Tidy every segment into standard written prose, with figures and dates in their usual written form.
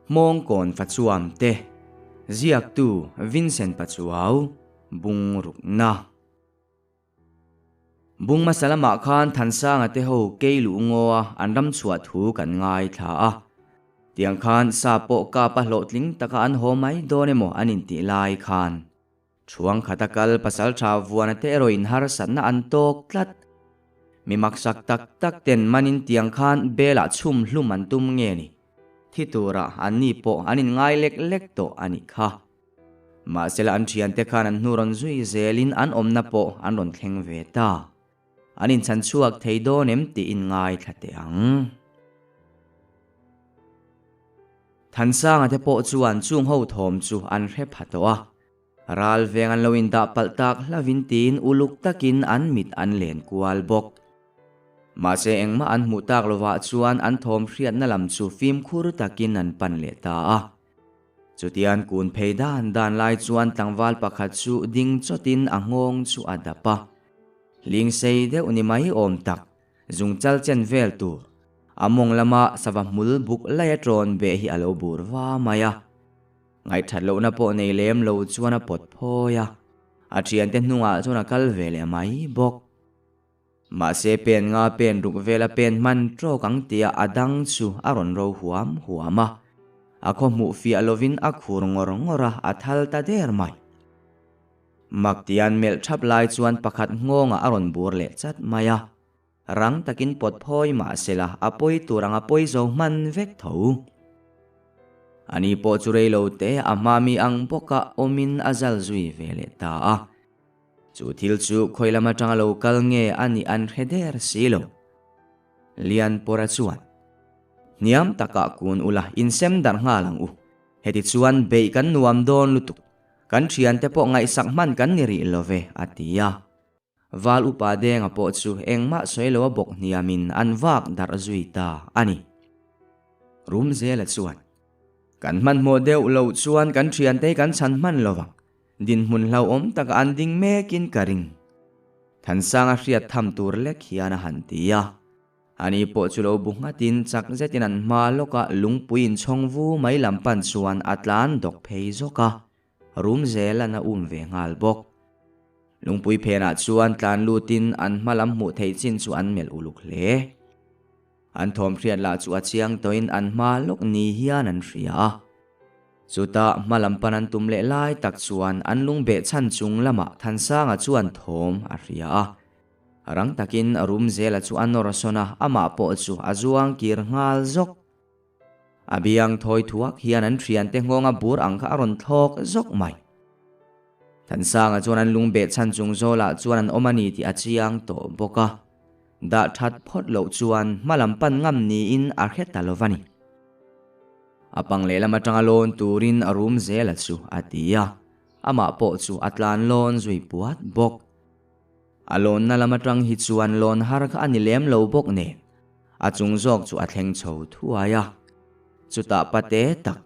Hmawngkawn Fachuam te, Ziaktu Vincent Pachuau, Bungrukna. Bung hmasa lamah khan Thansanga te ho kei luh ngaw a an ram chhuah thu kan ngaithla a. Tiang khan sa pawh kap a hlawhtling taka an haw mai dawn emaw an intih lai khan Thuang khata kal pasal tha vuana te erawh in harsatna an tawk tlat. Mi maksak tak tak ten manin tiang khan belah chhum hlum an tum nge ni? Thi tura an ni pawh an in ngai lek lek tawh a nih kha. Mahsela an thiante khan an hnu rawn zui zelin an awmna pawh an rawn thleng ve ta. An inchhan chhuak thei dawn em tiin ngaithla teh ang. Thansanga te pawh chuan chung ho thawm chu an hre pha tawh a. Ral veng an lo indah palh tak hlavin tiin uluk takin an mit an len kual bawk. Mahse engmah an hmuh tak lovah chuan an thawm hriatna lam chu fimkhur takin an pan leh ta a. Chutian kun phei dan dan lai chuan tlangval pakhat chu ding chawtin a nghawng chu a dap a. Hling sei deuh ni mai awm tak Zungchal chen vel tur a mawng lama sava hmul buk laia ṭawn beh hi a lo bur va mai a. Ngaihthat lohna pawh nei lem lo chuan a pawt phawi a, a ṭhiante hnungah chuan a kal ve leh mai bawk. Mahse pen nga pen ruk vela pen hman ṭawk ang tia a dang chu a rawn ro huam huam a, a khaw hmuh fiah lovin a khur ngawr ngawr a, a thal ta der mai. Mak tian melh thap lai chuan pakhat nghawngah a rawn bur leh chat mai a. Rang takin pawt phawi mah sela a pawi tur anga pawi zo hman vek tho. Ani pawh chu rei lo te a hma mi ang bawka awmin a zal zui ve leh ta a. Chu thil chu khawi lam atanga lo kal nge a nih an hre der si lo. Lianpawra chuan, Hniam takah kun ula insem darh nghal ang u. Heti chuan beih kan nuam dawn lutuk. Kan thiante pawh ngaihsak hman kan ni rih lo ve, a ti a. Val upa Denga pawh chu engmah sawi lo a bawk hniamin an vak darh zui ta a ni. Rum zela chuan, Kan hmanhmawh deuh loh chuan kan thiante hi kan chhan hman lo vang, dinhmun hlauhawm takah an ding mekin ka ring. Thansanga hriat tham tur lek hian a han ti a. Ani pawh chu lo bu nghatin chak zetin an hma lawkah lungpui inchhawng vu mai lam pan chuan a tlan dawk phei zawk a, rum zelan a um ve nghal bawk. Lungpui phenah chuan tlan lutin an hma lam hmuh theih chin chu an melh uluk hle. An thawm hriat lah chu a chiang tawhin an hma lawk ni hian an hria a. Chutah hma lam pan an tum leh lai tak chuan an lungbeh chhan chung lamah Thansanga chuan thawm a hria a. Rang takin a rum zela chu a nawr sawn a, amah pawh chu a zuang kir nghal zawk. A biang thawi thuak hian an thiante nghawnga bur ang kha a rawn thlawk zawk mai. Thansanga chuan an lung beh chhan chung zawlah chuan an awm a ni tih a chiang tawh bawk a. Dah that phawt loh chuan hma lam pan ngam niin a hre ta lo va ni. A pang lehlam atanga lawn turin a rum zela chu a ti a, amah pawh chu a tlan lawn zui puat bawk. A lawnna lam atang hi chuan lawn har kha a ni lem lo bawk nen, a chung zawk chu a thleng chho thuai a. Chutah pate tak,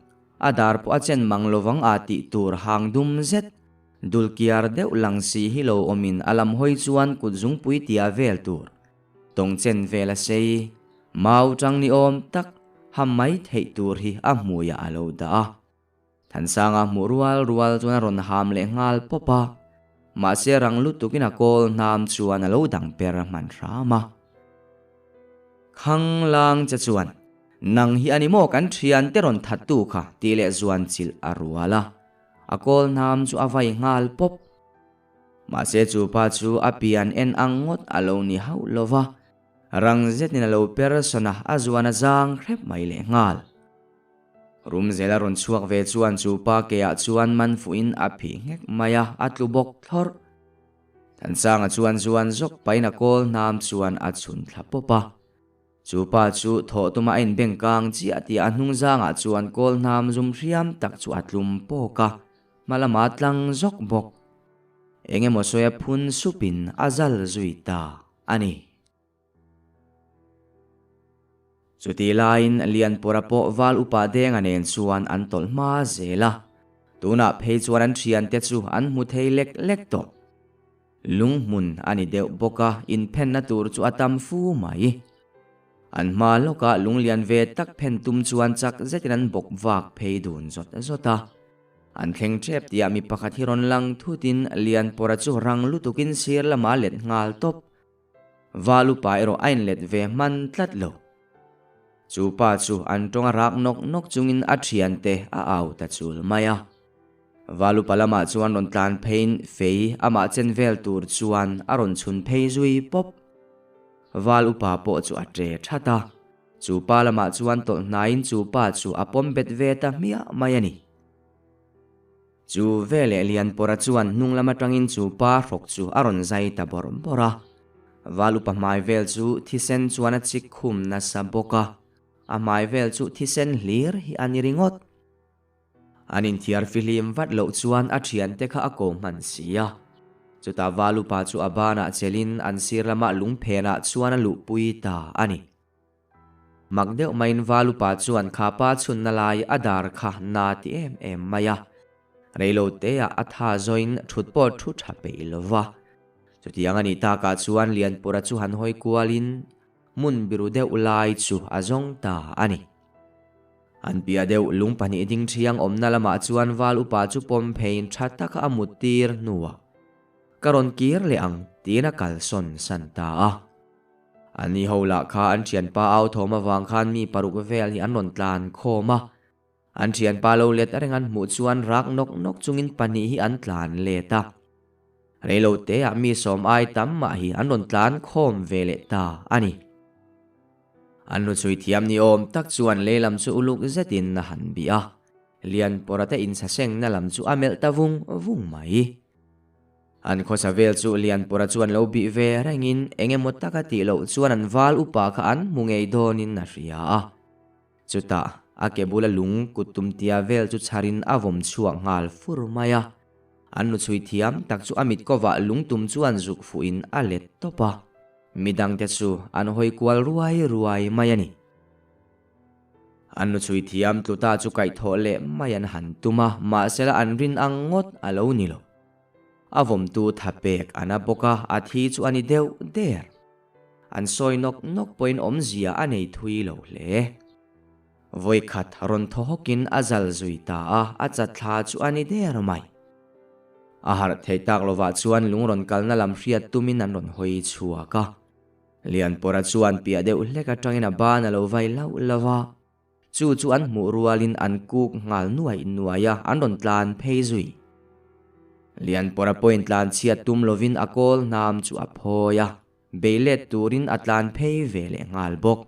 a dar pawh a chen mang lovang a tih tur hang dum zet, dul kiar deuh lang si hi lo awmin a lam hawi chuan kut zungpui tia vel tur, tawng chen vel a sei, mau tang ni awm tak, ham mai theih tur hi a hmuiah a lo dah a. Thansanga hmuh rual rual chuan a rawn ham leh nghal pawp a, mahse rang lutukin a kawl hnam chuan a lo dang per hman hram a. Khang lang che chuan, Nang hi a ni maw kan thiante rawn thattu kha tih leh zuan chilh a rual a, a kawl hnam chu a vai nghal pawp. Mahse chu pa chu a pian en ang ngawt a lo ni hauh lo va, rang zetin a lo per sawn a, a zuan a zang hrep mai leh nghal. Rum zela rawn chhuak ve chuan chu pa keah chuan man fuhin a phih nghek mai a, a tlu bawk thlawrh. Thansanga chuan zuan zawk pahin a kawl hnam chuan a chhun thla pawp a. Chu pa chu thawh tuma a inbeng kang chiah tih a hnung zangah chuan kawl hnam zum hriam tak chu a tlum pawk a, hma lama tlang zawk bawk. Eng emaw sawi a phun supin a zal zui ta a ni. Chutih laiin Lianpura pawh Val Upa Denga nen chuan an tawlh hma zel a, tunah phei chuan an thiante chu an hmu thei lek lek tawh. Lunghmun a ni deuh bawk a, inphenna tur chu a tam fu mai. An hma lawkah lunglian ve tak phen tum chuan chak zetin an bawk vak phei dun zawt zawt a. An thleng tep tihah mi pakhat hi rawn lang thutin Lianpawra chu rang lutukin sir lamah a let nghal tawp. Val upa erawh a inlet ve hman tlat lo. Chu pa chu an tawng a rak nawk nawk chungin a thiante a au ta chul mai a. Val upa lamah chuan rawn tlan pheiin fei amah chen vel tur chuan a rawn chhun phei zui pawp. Val upa pawh chu a tre that a. Chu pa lamah chuan tawlh hnaiin chu pa chu a pawm bet ve ta hmiah mai a ni. Chu veleh Lianpawra chuan hnung lam atangin chu pa hrawk chu a rawn zai ta bawrh bawrh a. Val upa hmai vel chu thisen chuan a chik khum nasa bawk a, a hmai vel chu thisen hlir hi a ni ringawt. An inthiar fihlim vat loh chuan a thiante kha a ko hman si a. Chutah val upa chu a banah chelin an sir lamah lungphenah chuan a luhpui ta a ni. Mak deuh maiin val upa chuan kha pa chhunna lai a dar kha na ti em em mai a. Reilo teah a tha zawin thut pawh thu tha peih lo va. Chutiang a nih takah chuan Lianpura chu han hawi kualin hmun biru deuh lai chu a zawng ta a ni. An piah deuh lung pahnih ding thiang awmna lamah chuan val upa chu pawm pheiin tha taka a mut tir hnuah ka rawn kir leh ang tiin a kalsawn san ta a. An ni ho lah kha an thianpa au thawm avang khan mi paruk vel hi an rawn tlan khawm a. An thianpa lo let reng an hmuh chuan rak nawk nawk chungin pahnih hi an tlan let a. Reilo teah mi sawm ai tam mah hi an rawn tlan khawm ve leh ta a ni. An hnuchhui thiam ni awm tak chuan lehlam chu uluk zetin a han bih a. Lianpawra te insasengna lam chu a melh ta vung vung mai. An khawsa vel chu Lianpura chuan lo bih ve rengin eng emaw taka tih loh chuan an val upa kha an hmu ngei dawnin a hria a. Chutah a ke bula lung kut tumtia vel chu chharin a vawm chhuak nghal fur mai a. An nuchhui thiam tak chu a mit kovah lung tum chuan zuk fuhin a let tawp a. Midangte chu an hawi kual ruai ruai mai a ni. An nuchhui thiam tluta chu kaihthawh leh mai an han tum a, mahsela an rin ang ngawt a lo ni lo. A vawmtu tha pek a na bawk a, a thi chu a ni deuh der. An sawi nawk nawk pawhin awmzia a nei thui lo hle. Vawikhat rawn thaw hawkin a zal zui ta a, a chatthla chu a ni der mai. A harh theih tak lovah chuan lung rawn kalna lam hriat tumin an rawn hawi chhuak a. Lianpawra chuan piah deuh hlek atangin a ban a lo vai lauh lauh a. Chu chu an hmuh rualin an kuk nghal nuaih nuaih a, an rawn tlan phei zui. Lianpawra pawhin tlan chhiat tum lovin a kawl hnam chu a phawi a, bei let turin a tlan phei ve leh nghal bawk.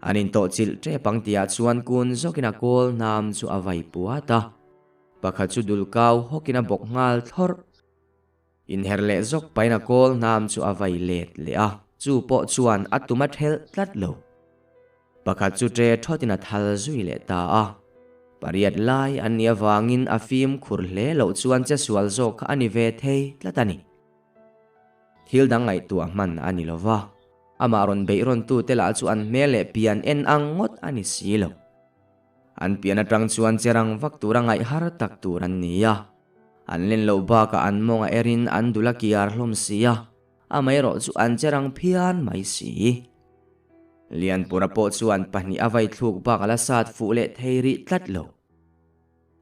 An intawh chilh tep ang tihah chuan kun zawkin a kawl hnam chu a vai puat a, pakhat chu dul kau hawkin a bawk nghal thlawrh. Inher leh zawk pahin a kawl hnam chu a vai let leh a, chu pawh chuan a tum a thelh tlat lo. Pakhat chu ṭe ṭhawtin a thal zui leh ta a. Pariat lai an nih avangin a fimkhur hle loh chuan che sual zawk kha a ni ve thei tlat a ni. Thil dang ngaihtuah hman a ni lo va, amah rawn beih rawntute lah chu an hmel leh pian en ang ngawt a ni si lo. An pian aṭang chuan che rang vak tura ngaih har tak tur an ni a. An len loh bakah an mawng a erin an dul a kiar hlawm si a, amaherawh chu an che rang phian mai si. Lianpura pawh chuan pahnih a vai thluk bak a la sat fuh leh thei rih tlat lo.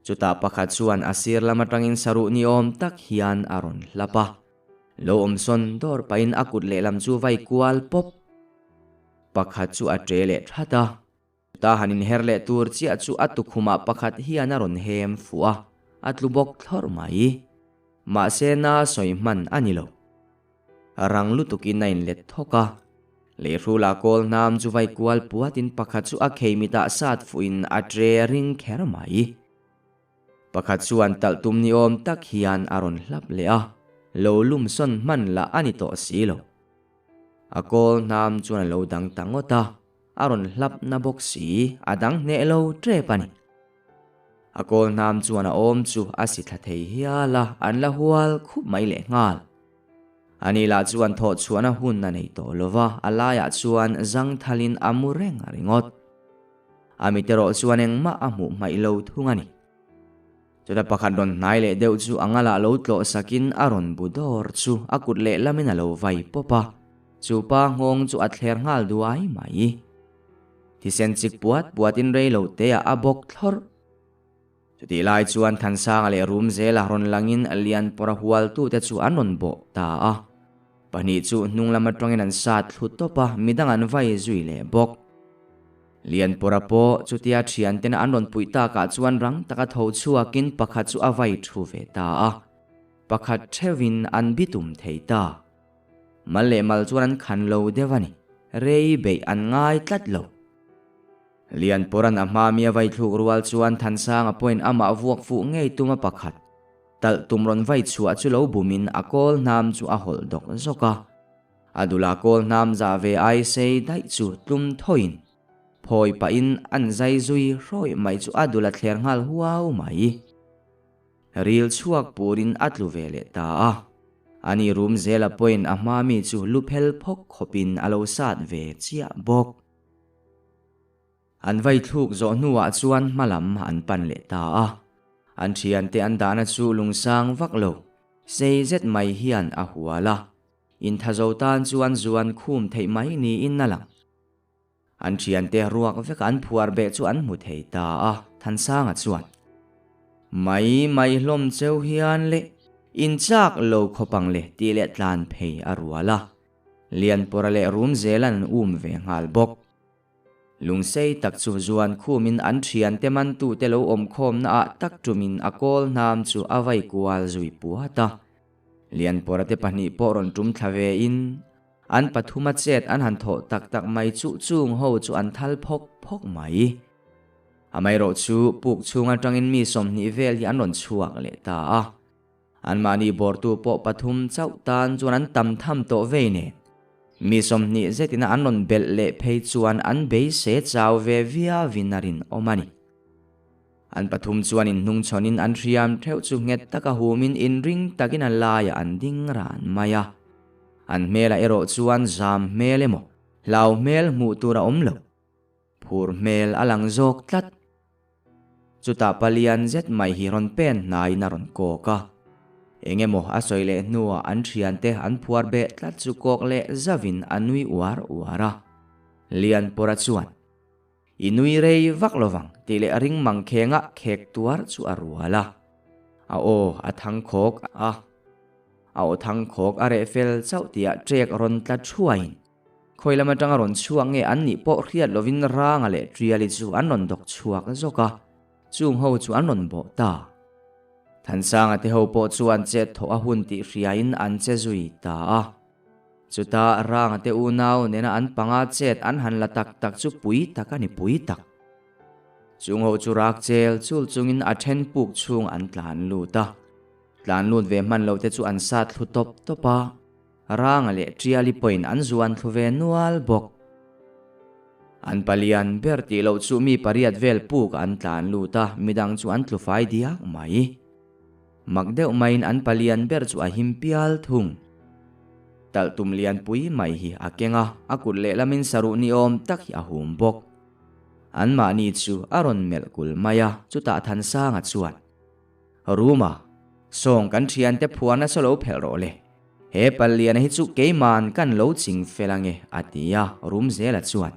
Chutah pakhat chuan a sir lam atangin saruh ni awm tak hian a rawn hlap a, lo awm sawn dawr pahin a kut lehlam chu vai kual pawp. Pakhat chu a ṭe leh that a. Ta han inher leh tur chiah chu a tukhumah pakhat hian a rawn hem fuh a, a tlu bawk thlawrh mai. Mahse na sawi hman a ni lo. Rang lutukin a inlet thawk a. Leihrulah kawl hnam chu vai kual puatin pakhat chu a khei mitah sat fuhin a ṭe ring kher mai. Pakhat chuan talh tum ni awm tak hian a rawn hlap leh a, lo lum sawn hman lah a ni tawh si lo. A kawl hnam chuan a lo dang ta ngawt a. A rawn hlap na bawk si, a dang hneh lo tep a ni. A kawl hnam chuan a awm chu a si thla thei hial a, an la hual khup mai leh nghal. Ani lah chuan thawh chhuahna hun a nei tawh lo va, a laiah chuan zang thalin a mu reng a ringawt. A mit erawh chuan engmah a hmuh hmaih lo thung a ni. Chutah pakhat rawn hnai leh deuh chu a ngalah lo tlawh sakin a rawn bu dawr chu a kut lehlamin a lo vai pawp a. Chu pa nghawng chu a thler nghal duai mai. Thisen chik puat puatin rei lo te ah a bawk thlawrh. Chutih lai chuan Thansanga leh Rumzela rawn langin Lianpawra hualtute chu an rawn bawh ta a. Pahnih chu hnung lam atangin an sat thlu tawp a, midang an vai zui leh bawk. Lianpawra pawh chutia thiantena an rawn puih takah chuan rang taka tho chhuakin pakhat chu a vai thu ve ta a. Pakhat theuhin an bitum thei ta. Mal leh mal chuan an khan lo deuh a ni. Rei beih an ngai tlat lo. Lianpawra'n a hma mi a vai thluk rual chuan Thansanga pawhin amah vuak fuh ngei tum a pakhat. Talh tum rawn vai chhuah chu lo bumin a kawl hnam chu a hawlh dawk zawk a. A dula kawl hnam zah ve ai sei daih chu tlum thawiin phawi pahin an zai zui hrawih mai chu a dula thler nghal huau mai. Ril chhuak purin a tlu ve leh ta a. Ani rum zela pawhin a hma mi chu lu phel phawk khawpin a lo sat ve chiah bawk. An vai thluk zawh hnuah chuan hma lam an pan leh ta a. An thiante an dahna chu lungsang vak lo, sei zet mai hian a hual a. Inthazo tan chuan zuan khum theih mai niin a lang. An thiante ruak veka an phuar beh chu an hmu thei ta a, Thansanga chuan, Mai mai hlawm cheu hian le, in chak lo khawp ang le tih leh tlan phei a rual a. Lianpawra leh Rumzela'n an um ve nghal bawk. Lungsei tak chu zuan khumin an thiante mantute lo awm khawmna ah tak tumin a kawl hnam chu a vai kual zui puat a. Lianpawra te pahnih pawh rawn tum thla ve in an pathuma chet an han thawh tak tak mai chu chung ho chu an thal phawk phawk mai. Amaherawh chu puk chhung atangin mi 20 vel hi an rawn chhuak leh ta a. Anmahni bawrtu pawh pathum chauh tan chuan an tam tham tawh vei nen. Mi 20 zetin an rawn belh leh phei chuan an beisei chau ve viauin a rinawm a ni. An pathum chuan inhnungchhawnin an hriam theuh chu nghet taka humin inring takin a laiah an ding ran mai a. An hmelah erawh chuan zam hmel emaw, hlau hmel hmuh tur a awm lo. Phur hmel a lang zawk tlat. Chutah palian zet mai hi rawn pen hnaiin a rawn kawk a. Eng emaw a sawi leh hnuah an thiante an phuar beh tlat chu kawk leh zauhin a nui uar uar a. Lianpawra chuan, I nui rei vak lovang tih leh ring mangkhengah khek tuar chu a rual a. A aw a thang khawk a. A aw thang khawk a reh fel chauh tihah ṭek rawn tla thuaiin Khawi lam atanga rawn chhuak nge an nih pawh hriat lovin Ranga leh Triali chu an rawn dawk chhuak zawk a, chung ho chu an rawn bawh ta. Thansanga te ho pawh chuan chet thawh a hun tih hriain an che zui ta a. Chutah Ranga te unau nena an panga chet an han la tak tak chu pui tak a ni pui tak. Chung ho chu rak chel chul chungin a then puk chhung an tlan lut a. Tlan lut ve hman lo te chu an sat thlu tawp tawp a. Ranga leh Triali pawhin an zuan thlu ve nual bawk. An palian ber tih loh chu mi pariat vel puk an tlan lut a, midang chu an tlu fai diak mai. Mak deuh maiin an palian ber chu a him pial thung. Talh tum lianpui mai hi a keng a, a kut lehlamin saruh ni awm tak hi a hum bawk. Anmahni chu a rawn melh kul mai a, chutah Thansanga chuan, Ruma, sawng kan thiante phuar nasa lo phelh rawh le. He Palliana hi chu keiman kan lo ching fel ange, a ti a, Rumzela chuan.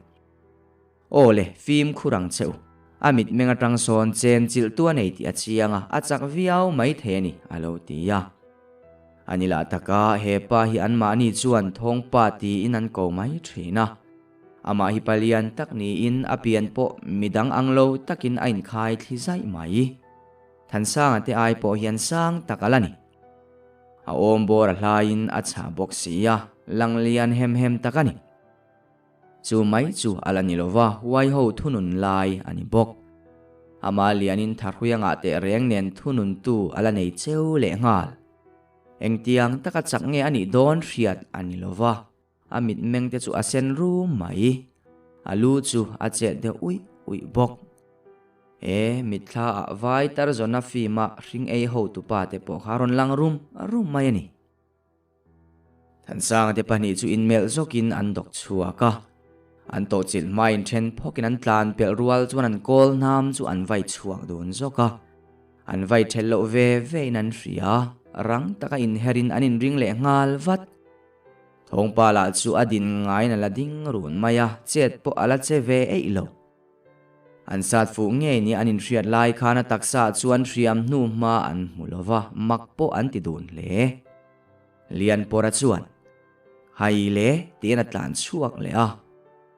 Aw le, fimkhur ang che u. A mitmeng atang sawn chen chilh tu a nei tih a chiang a, a chak viau mai thei a ni, a lo ti a. A ni lah taka, he pa hi anmahni chuan thawngpa tiin an ko mai thin a. Amah hi palian tak niin a pian pawh midang ang lo takin a inkhai thli zaih mai. Thansanga te ai pawh hian sang tak a la ni. A awm bawr a hlaiin a chhah bawk si a, lang lian hem hem tak a ni. Chu mai chu a la ni lova, huai ho thunun lai a ni bawk. Amah lianin thahrui a ngah teh reng nen thununtu a la nei cheu leh nghal. Engtiang taka chak nge a nih dawn hriat a ni lova. A mitmeng te chu a sen rum mai. A lu chu a chet deuh uih uih bawk. He mitthla ah vai tar zawna film a hring ei ho tupa te pawh kha a rawn lang rum rum mai a ni. Thansanga te pahnih chu inmelh zawkin an dawk chhuak a. An tawhchilh hmain then phawkin an tlan pelh rual chuan an kawl hnam chu an vai chhuak dun zawk a. An vai thelh loh ve ve in an hria. Rang taka inherin an inring leh nghal vat. Thawngpa lah chu a din ngaiin a la ding run mai a, chet pawh a la che ve eih lo. An sat fuh ngei nia an inhriat lai khan a taksa ah chuan hriam hnu hma an hmu lo va, mak pawh an ti dun hle. Lianpawra chuan, Hai le, tiin a tlan chhuak leh a.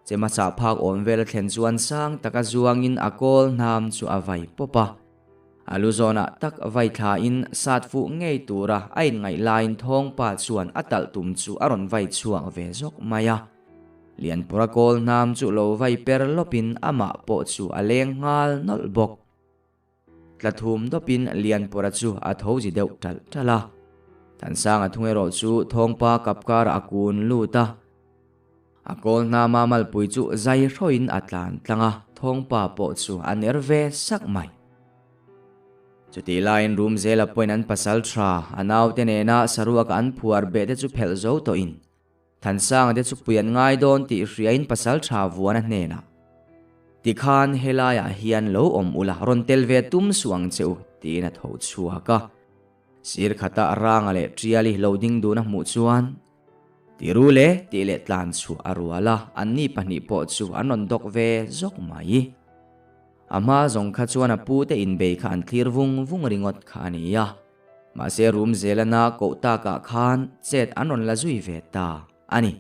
Chema chah phak awm vel a thlen chuan sang taka zuangin a kawl hnam chu a vai pawp a. A lu zawnah tak vai thlain sat fuh ngei tura a inngaih laiin thawngpa chuan a talh tum chu a rawn vai chhuak ve zawk mai a. Lianpura kawl hnam chu lo vai per lawpin amah pawh chu a leng nghal nawlh bawk. Tla thum dawpin Lianpura chu a tho zi deuh ṭalh ṭalh a. Thansanga thung erawh chu thawngpa kap karah a kun lut a. A kawl hnama malpui chu zai hrawin a tlan tlang a, thawngpa pawh chu a ner ve sak mai. Chutih laiin rum zela pawhin an pasal tha, a naute nena saruaka an phuar beh te chu phelh zo tawhin Thansanga te chu pui an ngai dawn tih hriain pasal tha vuan a hnenah, Tikhan helaiah hian lo awm ula, rawn tel ve tum suh ang che u, tiin a tho chhuak a. Sir khata Ranga leh Ṭiali lo ding dun a hmuh chuan, Ti ru le, tih leh tlan chhuah a rual a, anni pahnih pawh chu an rawn dawk ve zawk mai. A hma zawng kha chuan a pu te inbei kha an thlir vung vung ringawt kha a ni a. Mahse rum zelana koh takah khan chet an rawn la zui ve ta a ni.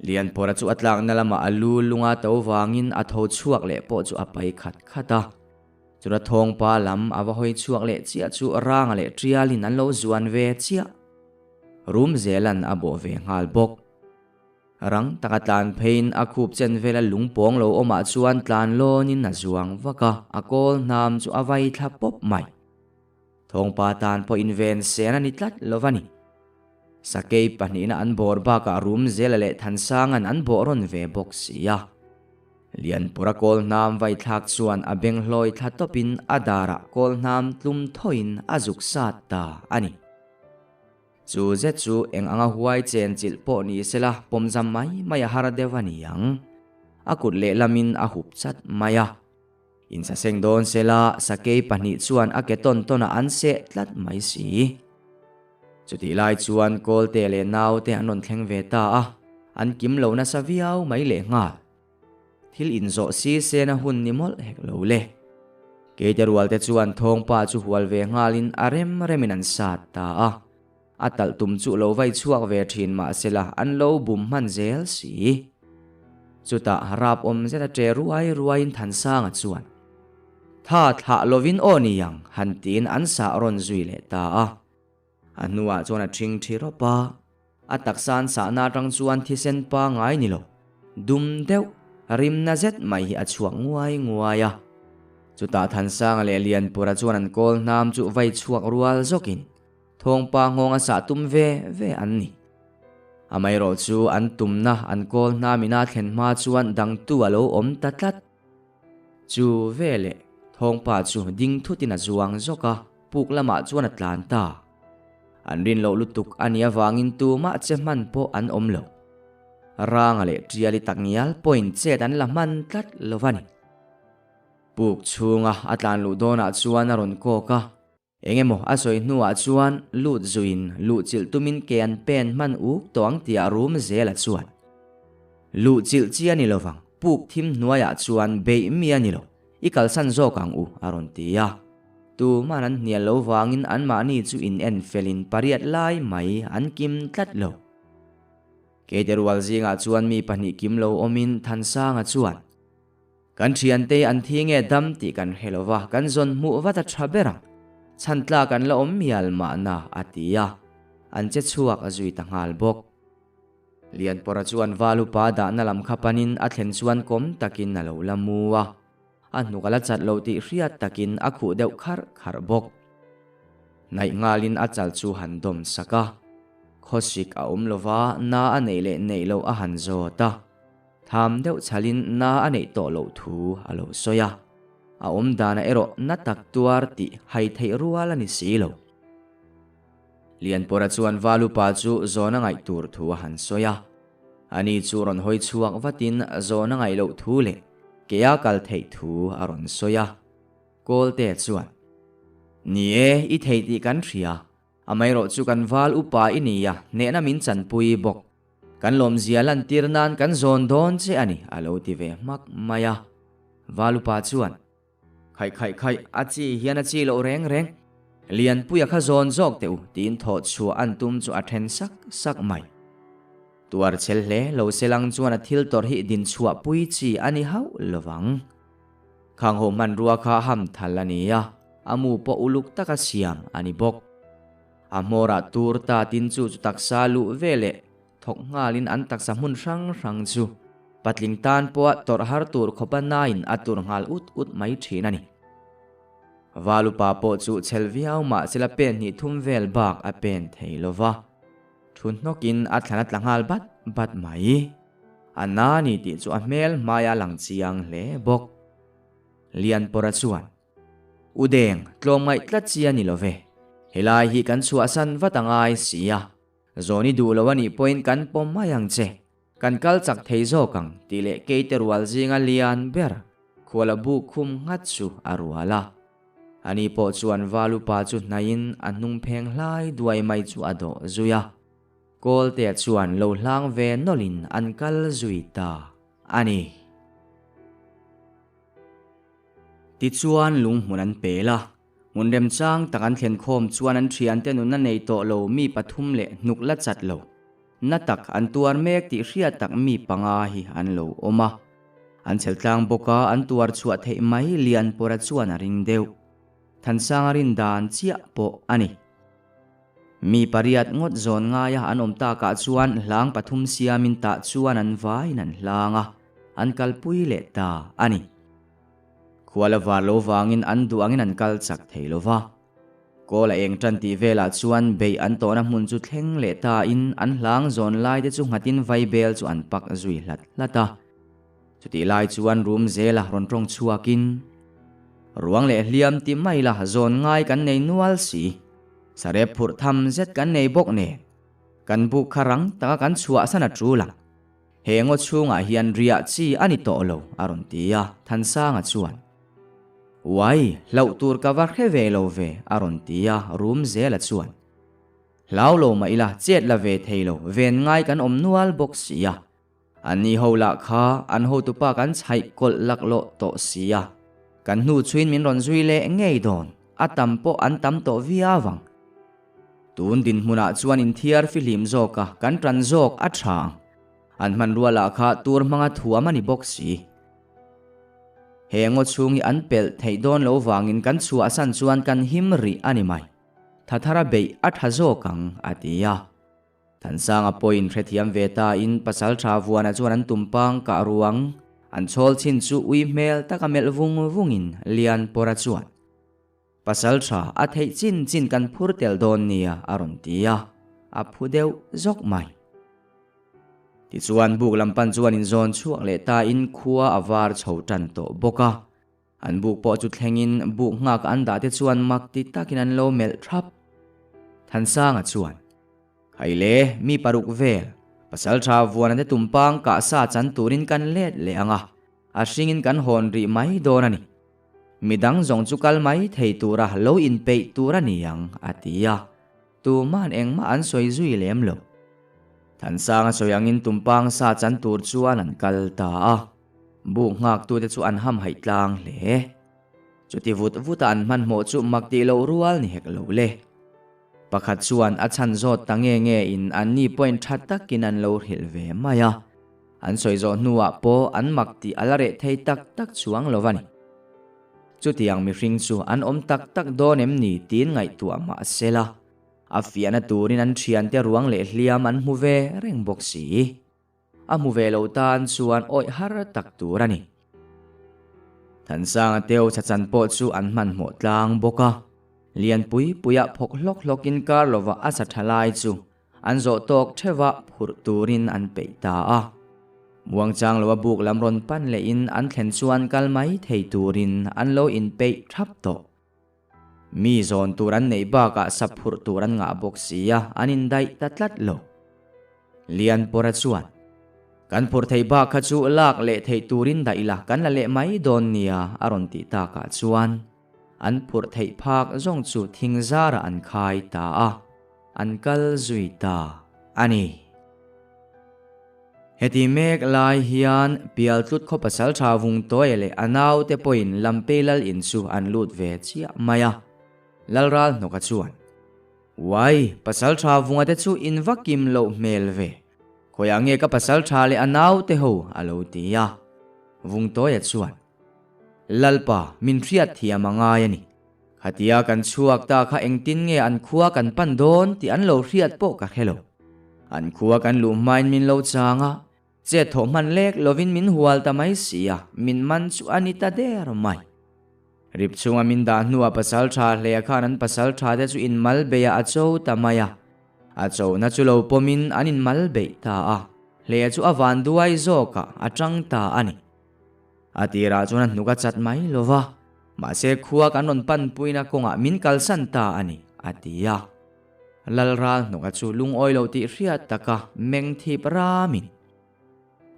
Lianpawra chu a tlakna lamah a lu lunga to vangin a tho chhuak leh pawh chu a pai khat khat a. Chura thawngpa lam a va hawi chhuak leh chiah chu Ranga leh Ṭialin an lo zuan ve chiah. Rum zelan a bawh ve nghal bawk. Rang taka tlan pheiin a khup chen vela lung pawng lo awmah chuan tlan lawnin a zuang vak a, a kawl hnam chu a vai thla pawp mai. Thawngpa tan pawh inven sen a ni tlat lo va ni. Sakei pahnihna an bawr bakah Rumzela leh Thansanga'n an bawh rawn ve bawk si a. Lianpura kawl hnam vai thlak chuan a beng hlawi thla tawpin a darah kawl hnam tlum thawiin a zuk sat ta a ni. Chu zet chu eng anga huai chen chilh pawh ni sela pawmzam mai mai a har deuh a ni ang. A kut lehlamin a hup chat mai a. Insaseng dawn sela sakei pahnih chuan a ke tawn tawnah an seh tlat mai si. Chutih lai chuan Kawlte leh naute an rawn thleng ve ta a, an kim lo nasa viau mai lehnghal. Thil inzawh si sena hun ni mawlh hek lo le. Keite rualte chuan thawngpa chu hual ve nghalin a rem remin an sat ta a. A talh tum chu lo vai chhuak ve thin mahsela an lo bum hman zel si. Chutah rap awm zet a ṭe ruai ruaiin Thansanga chuan, Tha thlah lovin aw ni ang, han tiin an sah rawn zui leh ta a. A hnuah chuan a ṭhing ṭhi rawp a, a taksa an sahna aṭang chuan thisen pangai ni lo, dum deuh, rimna zet mai hi a chhuak nguai nguai a. Chutah Thansanga leh Lianpura chuan an kawl hnam chu vai chhuak rual zawkin, Thawngpa nghawng a sah tum ve ve an ni. Amaherawh chu an tumna an kawl hnamina thlen hma chuan dangtu a lo awm ta tlat. Chu veleh thawngpa chu ding thutin a zuang zawk a, puk lamah chuan a tlan ta. An rin loh lutuk a nih avangin tumah che hman pawh an awm lo. Ranga leh Ṭiali takngial pawhin chet an la hman tlat lo va ni. Puk chhunga a tlan luh dawnah chuan a rawn kawk a. Eng emaw a sawi hnuah chuan lut zuiin luhchilh tumin ke an pen hman uk tawh ang tih a rum zel a chuan. Luhchilh chi a ni lovang, puk thim hnuaiah chuan beih mi a ni lo, i kalsan zawk ang u a rawn ti a. Tuman an hnial lo vangin anmahni chu in en felin pariat lai mai an kim tlat lo. Keite rual zingah chuan mi pahnih kim lo awmin Thansanga chuan. Kan thiante an thi nge dam tih kan hre lo va, kan zawn hmuh vat a tha ber ang. Chhan tlak an la awm mial mahna, a ti a. An che chhuak a zui ta nghal bawk. Lianpawra chuan Valupa dahna lam kha panin a thlen chuan kawm takin a lo la mu a. A hnuk a la chat lo tih hriat takin a khuh deuh kharh kharh bawk. Hnaih nghalin a chal chu han dawm sak a. Khawsik a awm lo va, na a neih leh neih loh a han zawt a. Tham deuh chhalin na a neih tawh loh thu a lo sawi a, a awm danah erawh na tak tuar tih hai theih rual a ni si lo. Lianpawra chuan Valupa chu zawn a ngaih tur thu a han sawi a, ani chu rawn hawi chhuak vatin zawn a ngaih loh thu leh ke a kal theih thu a rawn sawi a. Kawlte chuan, Ni e, i thei tih kan hria. Amaherawhchu kan val upa i ni a, hnehna min chanpui bawk. Kan lawmzia lantir nan kan zawn dawn che a ni, a lo ti ve hmak mai a. Val upa chuan. Khaih khaih khaih, a chi hian a chi loh reng reng. Lianpuia kha zawn zawk teh u, tiin thawh chhuah an tum chu a then sak sak mai. Tuar chhel hle lo selang chuan a thil tawrh hi din chhuah pui chi a ni hauh lo vang. Khang ho hmanrua kha ham thal a ni a, a mu pawh uluk taka siam a ni bawk. A hmawrah tur ta tin chu chu taksa luh ve leh thawk nghalin an taksa hmun hrang hrang chu patling tan pawha tawrh har tur khawpa nain a tur nghal ut ut mai thin a ni. Valupa pawh chu chhel viau mah sela pen hnih thum vel bak a pen thei lo va. Thu hnawkin a thlan a tla nghal bat bat mai. A na ni tih chu a hmel hmaia lang chiang hle bawk. Lianpawra chuan, U Deng, tlawmngaih tlat chi a ni lo ve. Helai hi kan chhuahsan vat a ngai si a. Zawn i duh lo a nih pawhin kan pawm mai ang che. Kan kal chak thei zawk ang tih leh keite rual zinga lian ber khuala buk khum nghat chu a rual a. Ani pawh chuan Valupa chu hnaihin a hnung pheng hlai duai mai chu a dawh zui a. Kawltea chuan lo hlang ve nawlhin an kal zui ta a ni. Tichuan lunghmun an pel a. Hmun remchang tak an thlen khawm chuan an thiante nunna nei tawh lo mi pathum leh hnuk la chat lo. Na tak an tuar mek tih hriat tak mi panga hi an lo awm a. An chhel tlang bawk a, an tuar chhuah theih mai Lianpawra chuan a ring deuh. Thansanga rin dan chiah pawh a ni. Mi pariat ngawt zawn ngaia an awm takah chuan hlang pathum siamin tah chuan an vaiin an hlang a, an kalpui leh ta a ni. Khuala var lo vangin an duh angin an kal chak thei lo va. Kawl a eng tan tih velah chuan beih an tawhna hmun chu thleng leh ta in an hlang zawn lai te chu nghatin vaibel chu an pak zui hlat hlat a. Chutih lai chuan rum zela rawn tawng chhuakin, Ruang leh hliam ti mai la zawn ngai kan nei nual si. Sarep phurh tham zet kan nei bawk nen. Kan buk kha rang taka kan chhuahsan a tul ang. He ngaw chhungah hian riah chi a ni tawh lo, a rawn ti a, Thansanga chuan, Uai, hlauh tur ka va hre ve lo ve, a rawn ti a, rum zela chuan, Hlau lo mah ila, chet la ve thei lo, ven ngai kan awm nual bawk si a. Anni ho lah kha an hotupa kan chhaih kawlh laklawh tawh si a, kan hnu chhuin min rawn zui leh ngei dawn, a tam pawh an tam tawh viau ang. Tun dinhmunah chuan inthiar fihlim zawk a, kan tan zawk a tha ang. An hmanrua lah kha tur hmanga thuam a ni bawk si. He ngaw chhung hi an pelh theih dawn lo vangin kan chhuahsan chuan kan him rih a ni mai. Thathara beih a tha zawk ang, a ti a. Thansanga pawhin hrethiam ve tain Pasaltha Vuana chuan an tumpang kah ruang an chhawl chin chu ui hmel taka melh vung vungin Lianpawra chuan, Pasal tha a theih chin chin kan phur tel dawn nia a rawn ti a, a phu deuh zawk mai. Tichuan buk lam pan chuan inzawn chhuak leh ta in khua a var chho tan tawh bawk a. An buk pawh chu thlengin buk nghak an dah te chuan mak ti takin an lo melh thap. Thansanga chuan, Khaile, mi paruk vel, pasal tha vuana te tumpang kah sa chan turin kan let leh ang a, a hringin kan hawn rih mai dawn a ni. Midang zawng chu kal mai thei tura lo inpeih tur a ni ang, a ti a. Tuma'n engmah an sawi zui lem lo. Thansanga sawi angin tumpang sa chan tur chuan an kal ta a. Buk nghaktute chu an hamhaih tlang hle. Chuti vut vuta an hmanhmawh chu mak tih loh rual ni hek lo le. Pakhat chuan a chhan zawt ta nge nge in anni pawhin tha takin an lo hrilh ve mai a. An sawi zawh hnuah pawh an mak tih a la reh thei tak tak chuang lo a ni. Chutiang mihring chu an awm tak tak dawn em ni tiin ngaihtuah mah se la, a fiahna turin an thiante ruang leh hliam an hmu ve reng bawk si. A hmu ve lo tan chuan awih har tak tur a ni. Thansanga teu chachan pawh chu an hmanhmawh tlang bawk a, lianpui puiah phawk hlawk hlawkin kar lovah a sa tha lai chu An zawh tawk theuha phurh turin an peih ta a. Muangchang loa buk lam rawn pan lehin an thlen chuan kal mai thei turin an lo inpeih thap tawh. Mi zawn tur an neih bakah sap phurh tur an ngah bawk si a, an indaih ta tlat lo. Lianpawra chuan, Kan phurh theih bak kha chu lak leh theih turin daih la, kan la leh mai dawn nia, a rawn tih takah chuan an phurh theih phak zawng chu thing zarah an khai ta a. An kal zui ta a ni. Heti mek lai hian Pialtlut khaw pasaltha Vungtawia leh a naute pawhin Lampei lal in chu an lut ve chiah mai a. Lalral hnawka chuan, Uai, pasaltha Vunga te chu in va kim loh hmel ve. Khawiah nge ka pasaltha leh a naute ho? a lo ti a. Vungtawia chuan, Lalpa, min hriat thiam a ngai a ni. Khatia kan chhuak ta kha engtin nge an khua kan pan dawn tih an lo hriat pawh ka hre lo. An khua kan luh hmain min lo chang a, chet thawh hman lek lovin min hual ta mai si a, min man chu a ni ta der mai. Rip chhunga min dah hnuah pasal tha hlea khan an pasal tha te chu inmal beihah a cho ta mai a. A chona chu lo pawmin an inmal beih ta a, hlea chu a van duai zawkah a tang ta a ni. A tirah chuan a hnuk a chat mai lo va, mahse khua kan rawn panpuina kawngah min kalsan ta a ni, a ti a. Lalral hnawka chu lungawi lo tih hriat taka meng thip ramin,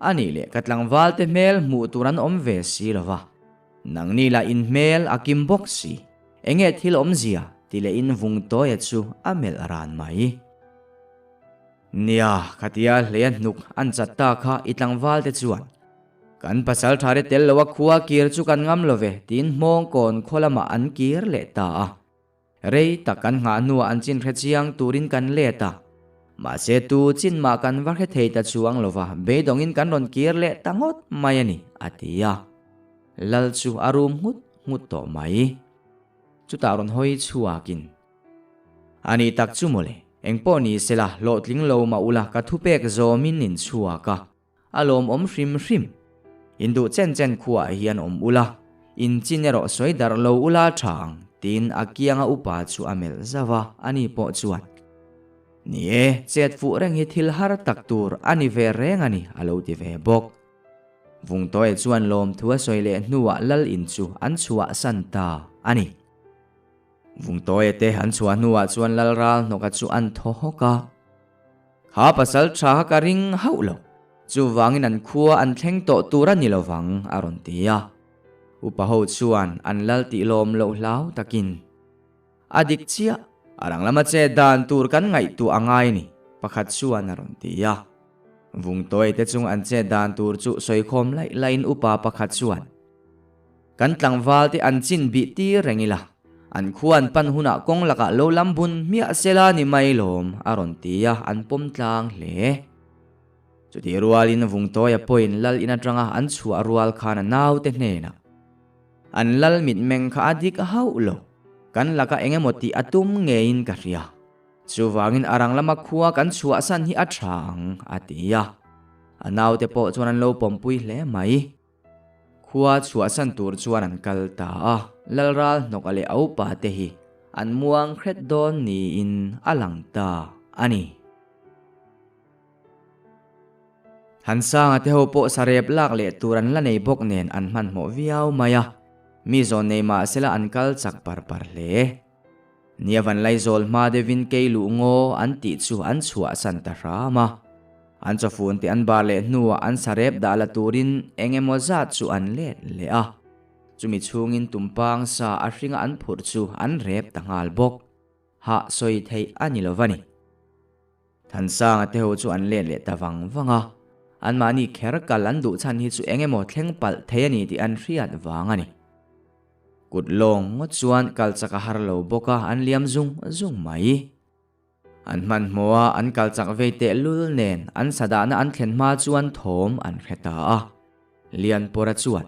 A nih leh ka tlangvalte hmel hmuh tur an awm ve si lo va, nangni lah in hmel a kim bawk si, enge thil awmzia ti leh in Vungtawia chu a melh ran mai. Nia, khatia hleia hnuk an chat ta kha i tlangvalte chuan Kan pasal tha te tel loa khua kir chu kan ngam lo ve tiin Hmawngkawn khaw lamah an kir leh ta a. Rei tak kan nghah hnuah an chin hre chiang turin kan let a. Mahse tu chin mah kan va hre thei ta chuang lo va, beidawngin kan rawn kir leh ta ngawt mai a ni, a ti a. Lal chu a rum nghut nghut tawh mai. Chutah rawn hawi chhuakin. A nih tak chu mawle, engpawh ni sela hlawhtling lo mah ula ka thupek zawmin in chhuak a. A lawmawm hrim hrim. In duh chen chen khuaah hian awm ula, in chin erawh sawi darh lo ula tha ang, tiin a kianga upa chu a melh zauh a, ani pawh chuan, Ni e, chet fuh reng hi thil har tak tur a ni ve reng a ni, a lo ti ve bawk. Vungtawia chuan lawmthu a sawi leh hnuah lal in chu an chhuahsan ta a ni. Vungtawia te an chhuah hnuah chuan lal ral hnawka chu an thaw hawk a. Kha pasal tha kha ka ring hauh lo, chuvangin an khua an thleng tawh tur a ni lo vang, a rawn ti a. Upa ho chuan an lal tih lawm loh hlau takin, A dik chiah, a rang lama che dan tur kan ngaihtuah a ngai ni, pakhat chuan a rawn ti a. Vungtawi te chung an che dan tur chu sawikhawm laih laihin upa pakhat chuan, Kan tlangval te an chin bih tir reng ila, an khua an pan hunah kawng lakah lo lam bun hmiah sela ni mai lawm, a rawn ti a, an pawm tlang hle. Chutih rualin Vungtawia pawhin lal in atanga an chhuah rual khan a naute hnenah, An lal mitmeng kha a dik hauh lo, kan laka eng emaw tih a tum ngeiin ka hria. Chuvangin a rang lama khua kan chhuahsan hi a tha ang, a ti a. A naute pawh chuan an lo pawmpui hle mai. Khua chhuahsan tur chuan an kal ta a, Lalral hnawka leh a upa te hi an muang hret dawn niin a lang ta a ni. Hansanga te ho pawh sarep lak leh tur an la nei bawk nen an hmanhmawh viau mai a, mi zawn nei mah sela an kal chak par par hle. Nia van Laizawl hma deuhin kei luh ngaw an tih chu an chhuahsan ta hram a. An chawfun te an bar leh hnuah an sarep dah la turin eng emaw zat chu an let leh a. Chumi chhungin tumpang sa a hringa an phurh chu an rep ta nghal bawk. Hah sawi theih a ni lo va ni. Thansanga te ho chu an let leh ta vang vang a. Anmahni kher kal an duh chhan hi chu eng emaw thleng palh thei a ni tih an hriat vang a ni. Kut lawng ngawt chuan kal chak a har lo bawk a, an liam zung zung mai. An hmanhmawh a, an kal chak vei teh lul nen an sadahna an thlen hma chuan thawm an hre ta a. Lianpawra chuan,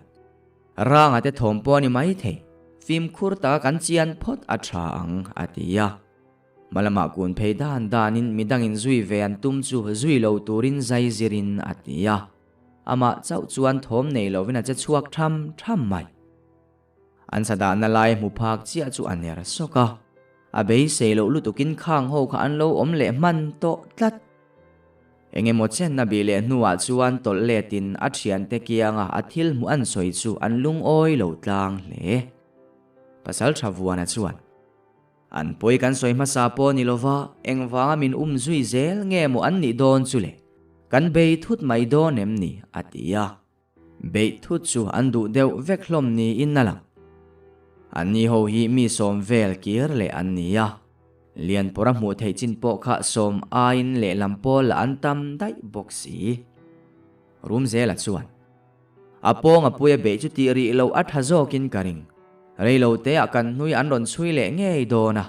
Ranga te thawm pawh a ni mai thei, fimkhur taka kan chian phawt a tha ang, a ti a. Hmalamah kun phei dan danin midangin zui ve an tum chu zui lo turin zai zirin a ti a. Amah chauh chuan thawm nei lovin a che chhuak tham tham mai. An sadahna lai hmu phak chiah chu a ner sawk a, a beisei loh lutukin khang ho kha an lo awm leh hman tawh tlat. Eng emaw chenna bih leh hnuah chuan tawlh letin a thiante kianga a thil hmuh an sawi chu an lungawi lo tlang hle. Pasal tha Vuana chuan, An pawi kan sawi hmasa pawh ni lova, engvanga min um zui zel nge maw an nih dawn chu le? Kan bei thut mai dawn em ni? a ti a. Beih thut chu an duh deuh vek hlawm niin a lang. Anni ho hi mi sawm vel kir leh an ni a. Lianpawra hmuh theih chin pawh kha sawm aiin lehlam pawl lah an tam daih bawk si. Rumzela chuan, A pawng a puia beih chu tih rih loh a tha zawkin ka ring. Reiloteah kan hnui an rawn chhui leh ngei dawn a.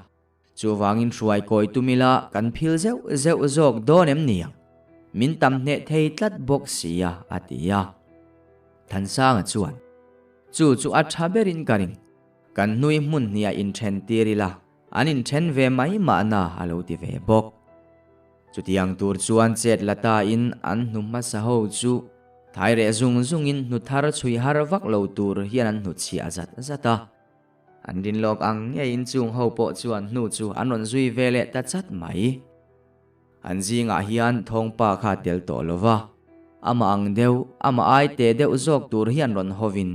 Chuvangin hruai kawi tum ila kan phil zeuh zeuh zawk dawn em ni ang? Min tam hneh thei tlat bawk si a, a ti a. Thansanga chuan, Chu chu a tha berin ka ring. Kan hnui hmun hniah inthen tir ila an inthen ve mai mahna a lo ti ve bawk. Chutiang tur chuan chet la tain an hnu hmasa ho chu thai reh zung zungin hnu thar chhui har vak lo tur hian an hnuchhiah zat zat a. An rin lawk ang ngeiin chung ho pawh chuan hnu chu an rawn zui ve leh ta chat mai. An zingah hian thawngpa kha tel tawh lo va, amah ang deuh, amah ai te deuh zawk tur hian rawn hawin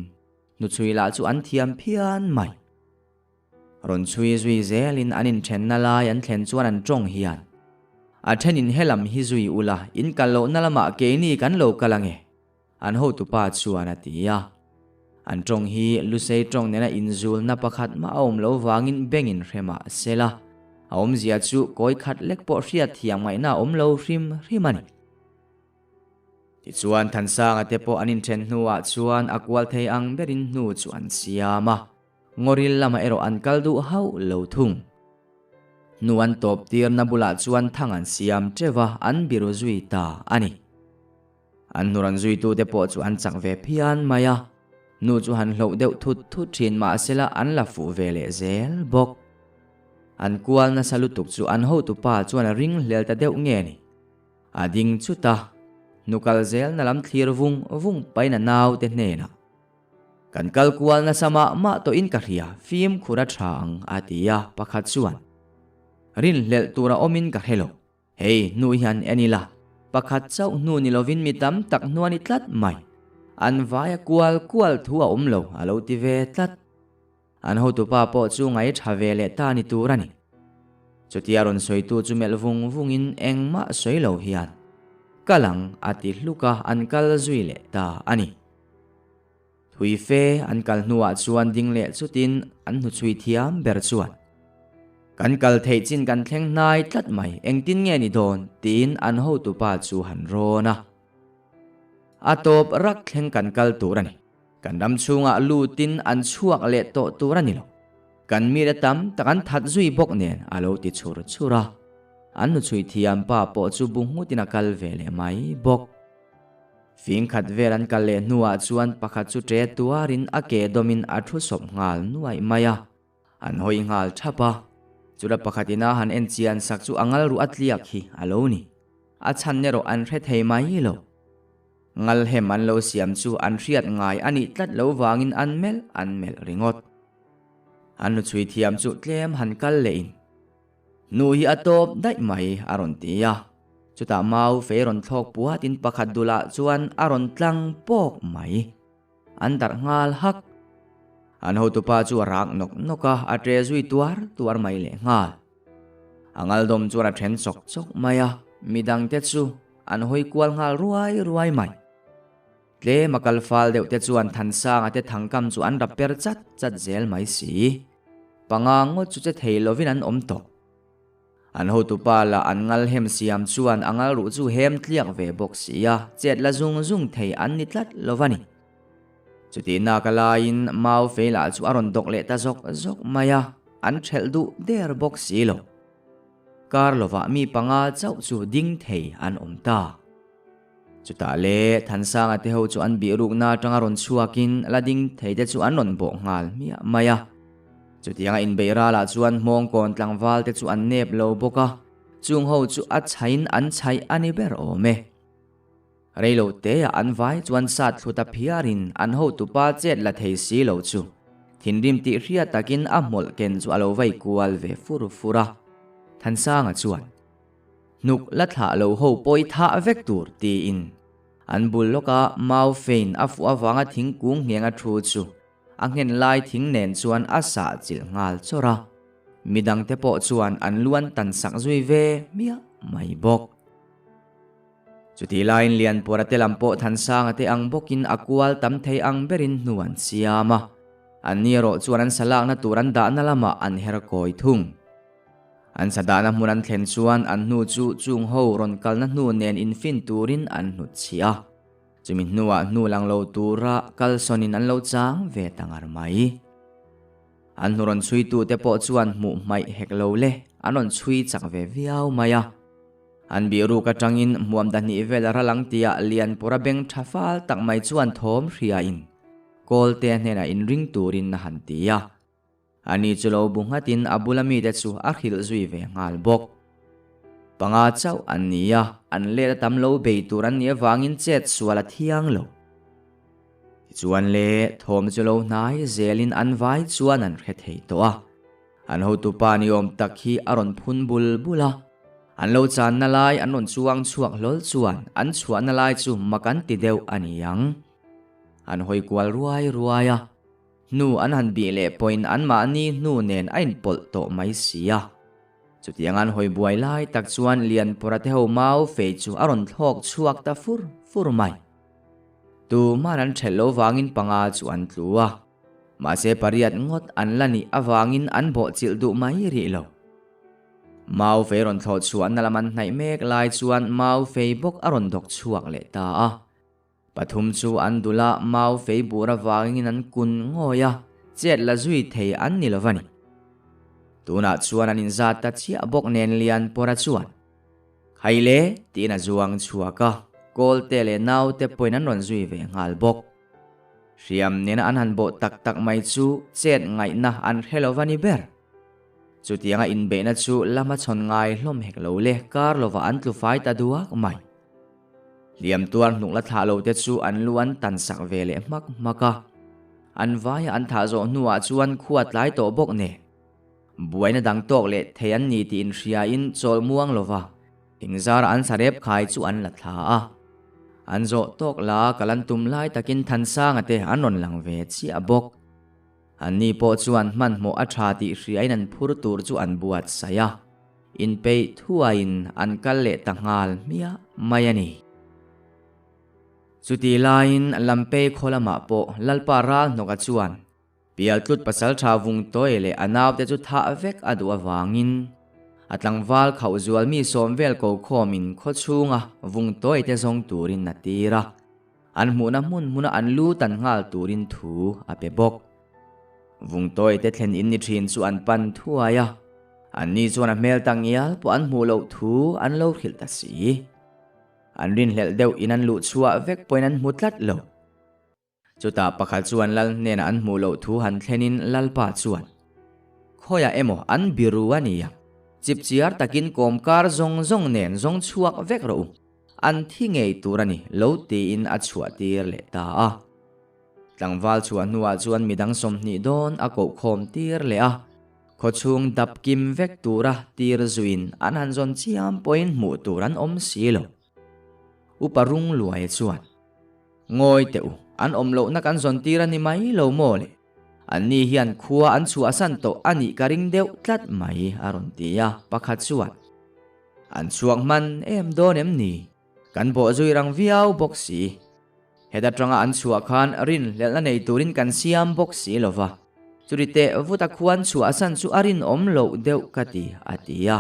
hnuchhui lah chu an thiam phian mai. Rawn chhui zui zelin an inthenna lai an thlen chuan an tawng hian, A thenin helam hi zui ula, in kal lohna lamah keini kan lo kal ange. An hotupa chuan a ti a. An tawng hi Lusei tawng nena inzulna pakhat mah a awm lo vangin bengin hre mah se la, a awmzia chu kawi khat lek pawh hriat thiam ngaihna a awm lo hrim hrim a ni. Tichuan Thansanga te pawh an inthen hnuah chuan a kual thei ang berin hnu chu an siam a, Ngawril lamah erawh an kal duh hauh lo thung. Hnu an tawp tirna bulah chuan thang an siam teuh a, an biru zui ta a ni. An hnu rawn zuitute pawh chu an chak ve phian mai a, nu chu han hloh deuh thut thut thin mahsela an la fuh ve leh zel bawk. An kual nasa lutuk chu an hotupa chuan a ring hlel ta deuh nge ni. A ding chut a, hnu kal zelna lam thlir vung vung pain a naute hnenah, Kan kal kual nasa mah mah tawhin ka hria, fimkhur a tha ang, a ti a, pakhat chuan, Rinhlelh tura awmin ka hre lo. Hei, hnu hian en ila, pakhat chauh hnu ni lovin mi tam tak hnu a ni tlat mai. An vaia kual kual thu a awm lo, a lo ti ve tlat. An hotupa pawh chu ngai tha ve leh ta ni tur a ni. Chutia rawn sawitu chu melh vung vungin engmah sawi lo hian, Kal ang, a ti hluk a, an kal zui leh ta a ni. Thui fe an kal hnuah chuan ding leh chutin an hnuchhui thiam ber chuan, Kan kal theih chin kan thleng hnai tlat mai, engtin nge ni dawn? tiin an hotupa chu han rawn a. A tawp rak thleng kan kal tur a ni. Kan ram chhungah lutin an chhuak leh tawh tur a ni lo. Kan mite tam tak an that zui bawk nen a lo ti chhur chhur a. An hnuchhui thiam pa pawh chu bu nghutin a kal ve leh mai bawk. Fing khat vel an kal leh hnuah chuan pakhat chu ṭe tuarin a ke dawmin a thu sawp nghal nuaih mai a, an hawi nghal ṭhap a. Chula pakhatin a han en chian sak chu a ngal ruh a tliak hi a lo ni. A chhan erawh an hre thei mai lo. Ngal hem an lo siam chu an hriat ngai a nih tlat lo vangin an melh an melh ringawt. An nuchhui thiam chu tlem han kal lehin. Nu hi a tawp daih mai a rawn ti a, chutah mau fei rawn thlawk puatin pakhat dulah chuan a rawn tlang pawk mai. An darh nghal hak. An hotupa chu a rak nawk nawk a, a ṭe zui tuar tuar mai leh nghal. A ngaldawm chuan a ṭhen chawk chawk mai a, midangte chu an hawi kual nghal ruai ruai mai. Tlem a kal fal deuh te chuan Thansanga te thangkam chu an rap per chat chat zel mai si. Panga ngawt chu che thei lovin an awm tawh. An hotupa lah an ngal hem siam chuan a ngal ruh chu hem tliak ve bawk si a, chet la zung zung thei an ni tlat lo va ni. Chutih nak a laiin Mau fei lah chu a rawn dawk leh ta zawk zawk mai a, an ṭhelh duh der bawk si lo. Kar lovah mi panga chauh chu ding thei an awm ta. Chutah le Thansanga te ho chu an bih rukna atanga rawn chhuakin la ding thei te chu an rawn bawh nghal hmiah mai a. Chutianga inbeih ralah chuan hmawngkawn tlangval te chu an nep lo bawk a, chung ho chu a chhaiin an chhaih a ni ber awm e. Reilo teah an vai chuan sat thlu ta phiarin an hotupa chet la thei si lo chu thinrim tih hriat takin a hmawlh ken chu a lo vai kual ve fur fur a. Thansanga chuan. Hnuk la thlah lo ho pawi thah vek tur tiin an bul lawka mau fein a fuh avanga thingkung ngheng a thu chu a nghen lai thing nen chuan a sah chilh nghal chawrh a, midangte pawh chuan an luan tan sak zui ve miah mai bawk. Chutih laiin Lianpawra te lam pawh Thansanga te ang bawkin a kual tam thei ang berin hnu an siam a, anni erawh chuan an salakna tur an dahna lamah an her kawi thung. An sadahna hmun an thlen chuan an hnu chu chung ho rawn kalna hnu nen infin turin an hnutchhiah a. Chumi hnuah hnu lang lo tura kalsawnin an lo chang ve ta ngar mai. An hnu rawn chhuitute pawh chuan hmuh hmaih hek lo le, an rawn chhui chak ve viau mai a. An bihruk atangin hmuam dahnih vel a ral ang tia Lianpura beng tha fal tak mai chuan thawm hriain Kawlte hnenah inring turin a han ti a. Ani chu lo bu nghatin a bula mite chu a hrilh zui ve nghal bawk. Panga chauh an ni a, an let a tam lo bei tur an nih avangin chet sual a thiang lo. Tichuan le, thawm chu lo hnai zelin an vai chuan an hre thei tawh a. An hotupa ni awm tak hi a rawn phun bul bul a. An lo channa lai an rawn chuang chhuak hlawl chuan an chhuahna lai chu mak an ti deuh a ni ang. An hawi kual ruai ruai a. Hnu an han bih leh pawhin anmahni hnu nen a inpawlh tawh mai si a. Chutiang an hawi buai lai tak chuan Lianpura te ho mau fei chu a rawn thlawk chhuak ta fur fur mai. Tuman an ṭhelh lo vangin panga chu an tlu a. Mahse pariat ngawt an la nih avangin an bawhchilh duh mai rih lo. Mau fei rawn thlawh chhuahna lam an hnaih mek lai chuan mau fei bawk a rawn dawk chhuak leh ta a. Pathum chu an dul a, mau fei bur avangin an kun ngawi a, chet la zui thei an ni lo va ni. Tunah chuan an inzat ta chiah bawk nen lian pawra chuan, Khai le, tiin a zuang chhuak a, Kawlte leh naute pawhin an rawn zui ve nghal bawk. Hriam nena an han bawh tak tak mai chu chet ngaihna an hre lo va ni ber. Chutianga inbeihna chu lama chhawn ngai hlawm hek lo le, kar lovah an tlu fai ta duak mai. Hliam tuar hnuk la thlah lo te chu an lu an tan sak ve leh hmak hmak a. An vaia an thah zawh hnuah chuan khua tlai tawh bawk nen. Buaina dang tawk leh thei an ni tih inhriain chawl muang lo va, thingzara an sarep khai chu an la thla a. An zawh tawk la kal an tum lai takin Thansanga te an rawn lang ve chiah bawk. Anni pawh chuan hmanhmawh a tha tih hriain an phur tur chu an buatsaih a. Inpeih thuaiin an kal leh ta nghal hmiah mai a ni. Chutih laiin Lampei khaw lamah pawh Lalpa ral hnawka chuan Pialtlut pasaltha vung tawi leh a naute chu thah vek a duh avangin a tlangval khauh zual mi sawm vel ko khawmin khaw chhunga vung tawi te zawng turin a tir a, an hmuhna hmun hmuna an lu tan nghal turin thu a pe bawk. Vungtawi te thlen in ni thin chu an pan thuai a, anni chuan a hmel tak ngial pawh an hmuh loh thu an lo hrilh ta si. An rinhlelh deuh in an luh chhuah vek pawhin an hmu tlat lo. Chutah pakhat chuan lal hnenah an hmuh loh thu han thlenin Lalpa chuan, Khawiah emaw an biru a nia, chipchiar takin kawmkar zawng zawng nen zawng chhuak vek rawh u, an thi ngei tur a ni lo tiin a chhuah tir leh ta a. Tlangval chhuah hnuah chuan midang 20 dawn a kohkhawm tir leh a, khawchhung dap kim vek tura tir zuiin an han zawn chiam pawhin hmuh tur an awm si lo. Upa rung luaia chuan, Ngawi teh u, an awm lohna kan zawn tir a ni mai lo maw le? Anni hian khua an chhuahsan tawh a nih ka ring deuh tlat mai, a rawn ti a, pakhat chuan, An chhuak hman em dawn em ni? Kan bawh zui rang viau bawk si. Heta tanga an chhuah khan rinhlelhna nei turin kan siam bawk si lo va, chuti teh vuta khuan chhuahsan chu a rinawm loh deuh ka ti, a ti a.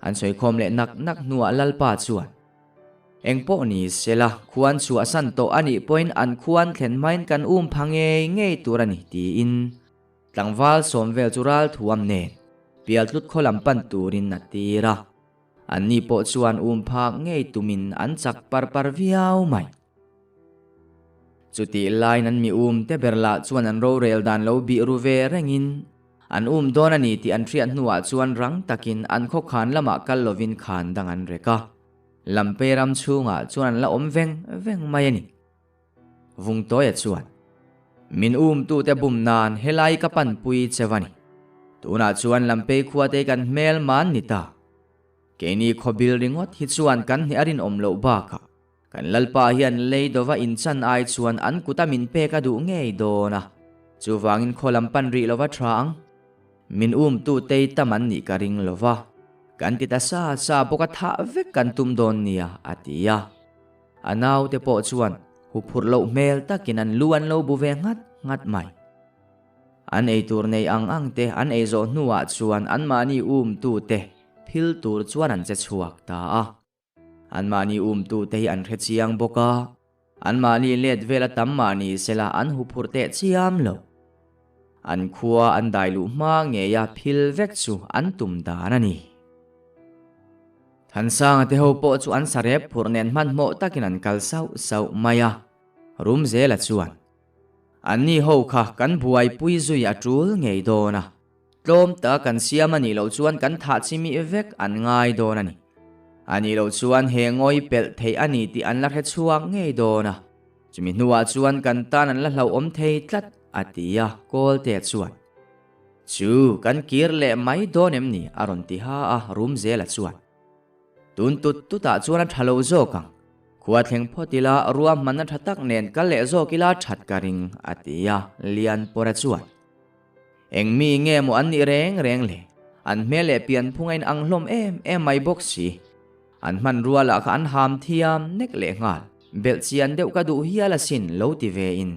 An sawikhawm leh nak nak hnuah Lalpa chuan, Engpawh ni sela, khuan chhuahsan tawh a nih pawhin an khuan thlen hmain kan um pha ngei ngei tur a ni, tiin tlangval sawm vel chu ralthuam nen Pialtlut khaw lam pan turin a tir a. Anni pawh chuan um phak ngei tumin an chak par par viau mai. Chutih laiin an mi um te ber lah chuan an rorel dan lo bih ru ve rengin an um dawn a ni tih an hriat hnuah chuan rang takin an khawkhan lamah kal lovin khan dang an rek a. Lampei ram chhungah chuan an la awm veng veng mai a ni. Vungtawia chuan, Min umtute bum nan helai ka panpui che va ni. Tunah chuan Lampei khuate kan hmel man ni ta. Keini khawbil ringawt hi chuan kan hne a rinawm loh bakah kan Lalpa hian lei dova inchan ai chuan an kuta min pek a duh ngei dawn a, chuvangin khaw lam pan rih lova tha ang. Min umtute tam an nih ka ring lova, kan ti ta sa sa bawk a thah vek kan tum dawn nia, a ti a. A naute pawh chuan huphurh loh hmel takin an lu an lo bu ve nghat nghat mai. An eitur nei ang ang te an ei zawh hnuah chuan anmahni umtute phil tur chuan an che chhuak ta a. Anmahni umtute hi an hre chiang bawk a, anmahni let vel a tam mah ni sela an huphurh teh chiam lo. An khua an dai luh hma ngeia phil vek chu an tum dan a ni. Thansanga te ho pawh chu an sarep phurh nen hmanhmawh takin an kal sauh sauh mai a, Rumzela chuan, Anni ho kha kan buaipui zui a tul ngei dawn a, tlawm ta kan siam a nih loh chuan kan thah chimi vek an ngai dawn a ni. A nih loh chuan he ngawi pelh theih a ni tih an la hre chhuak ngei dawn a, chumi hnuah chuan kan tan an la hlauhawm thei tlat, a ti a, Kawltea chuan. Chu, kan kir leh mai dawn em ni? a rawn ti ha a, Rumzela chuan. Tun tut tutah chuan a tha lo zawk ang. Khua thleng phawt ila ruahmanna tha tak nen kal leh zawk ila that ka ring, a ti a, Lianpawra chuan. Eng mi nge maw an nih reng reng le? An hmel leh pianphung a inang hlawm em em mai bawk si. An hmanrua lah kha an ham thiam nek leh nghal. Belh chian deuh ka duh hial asin lo ti ve in.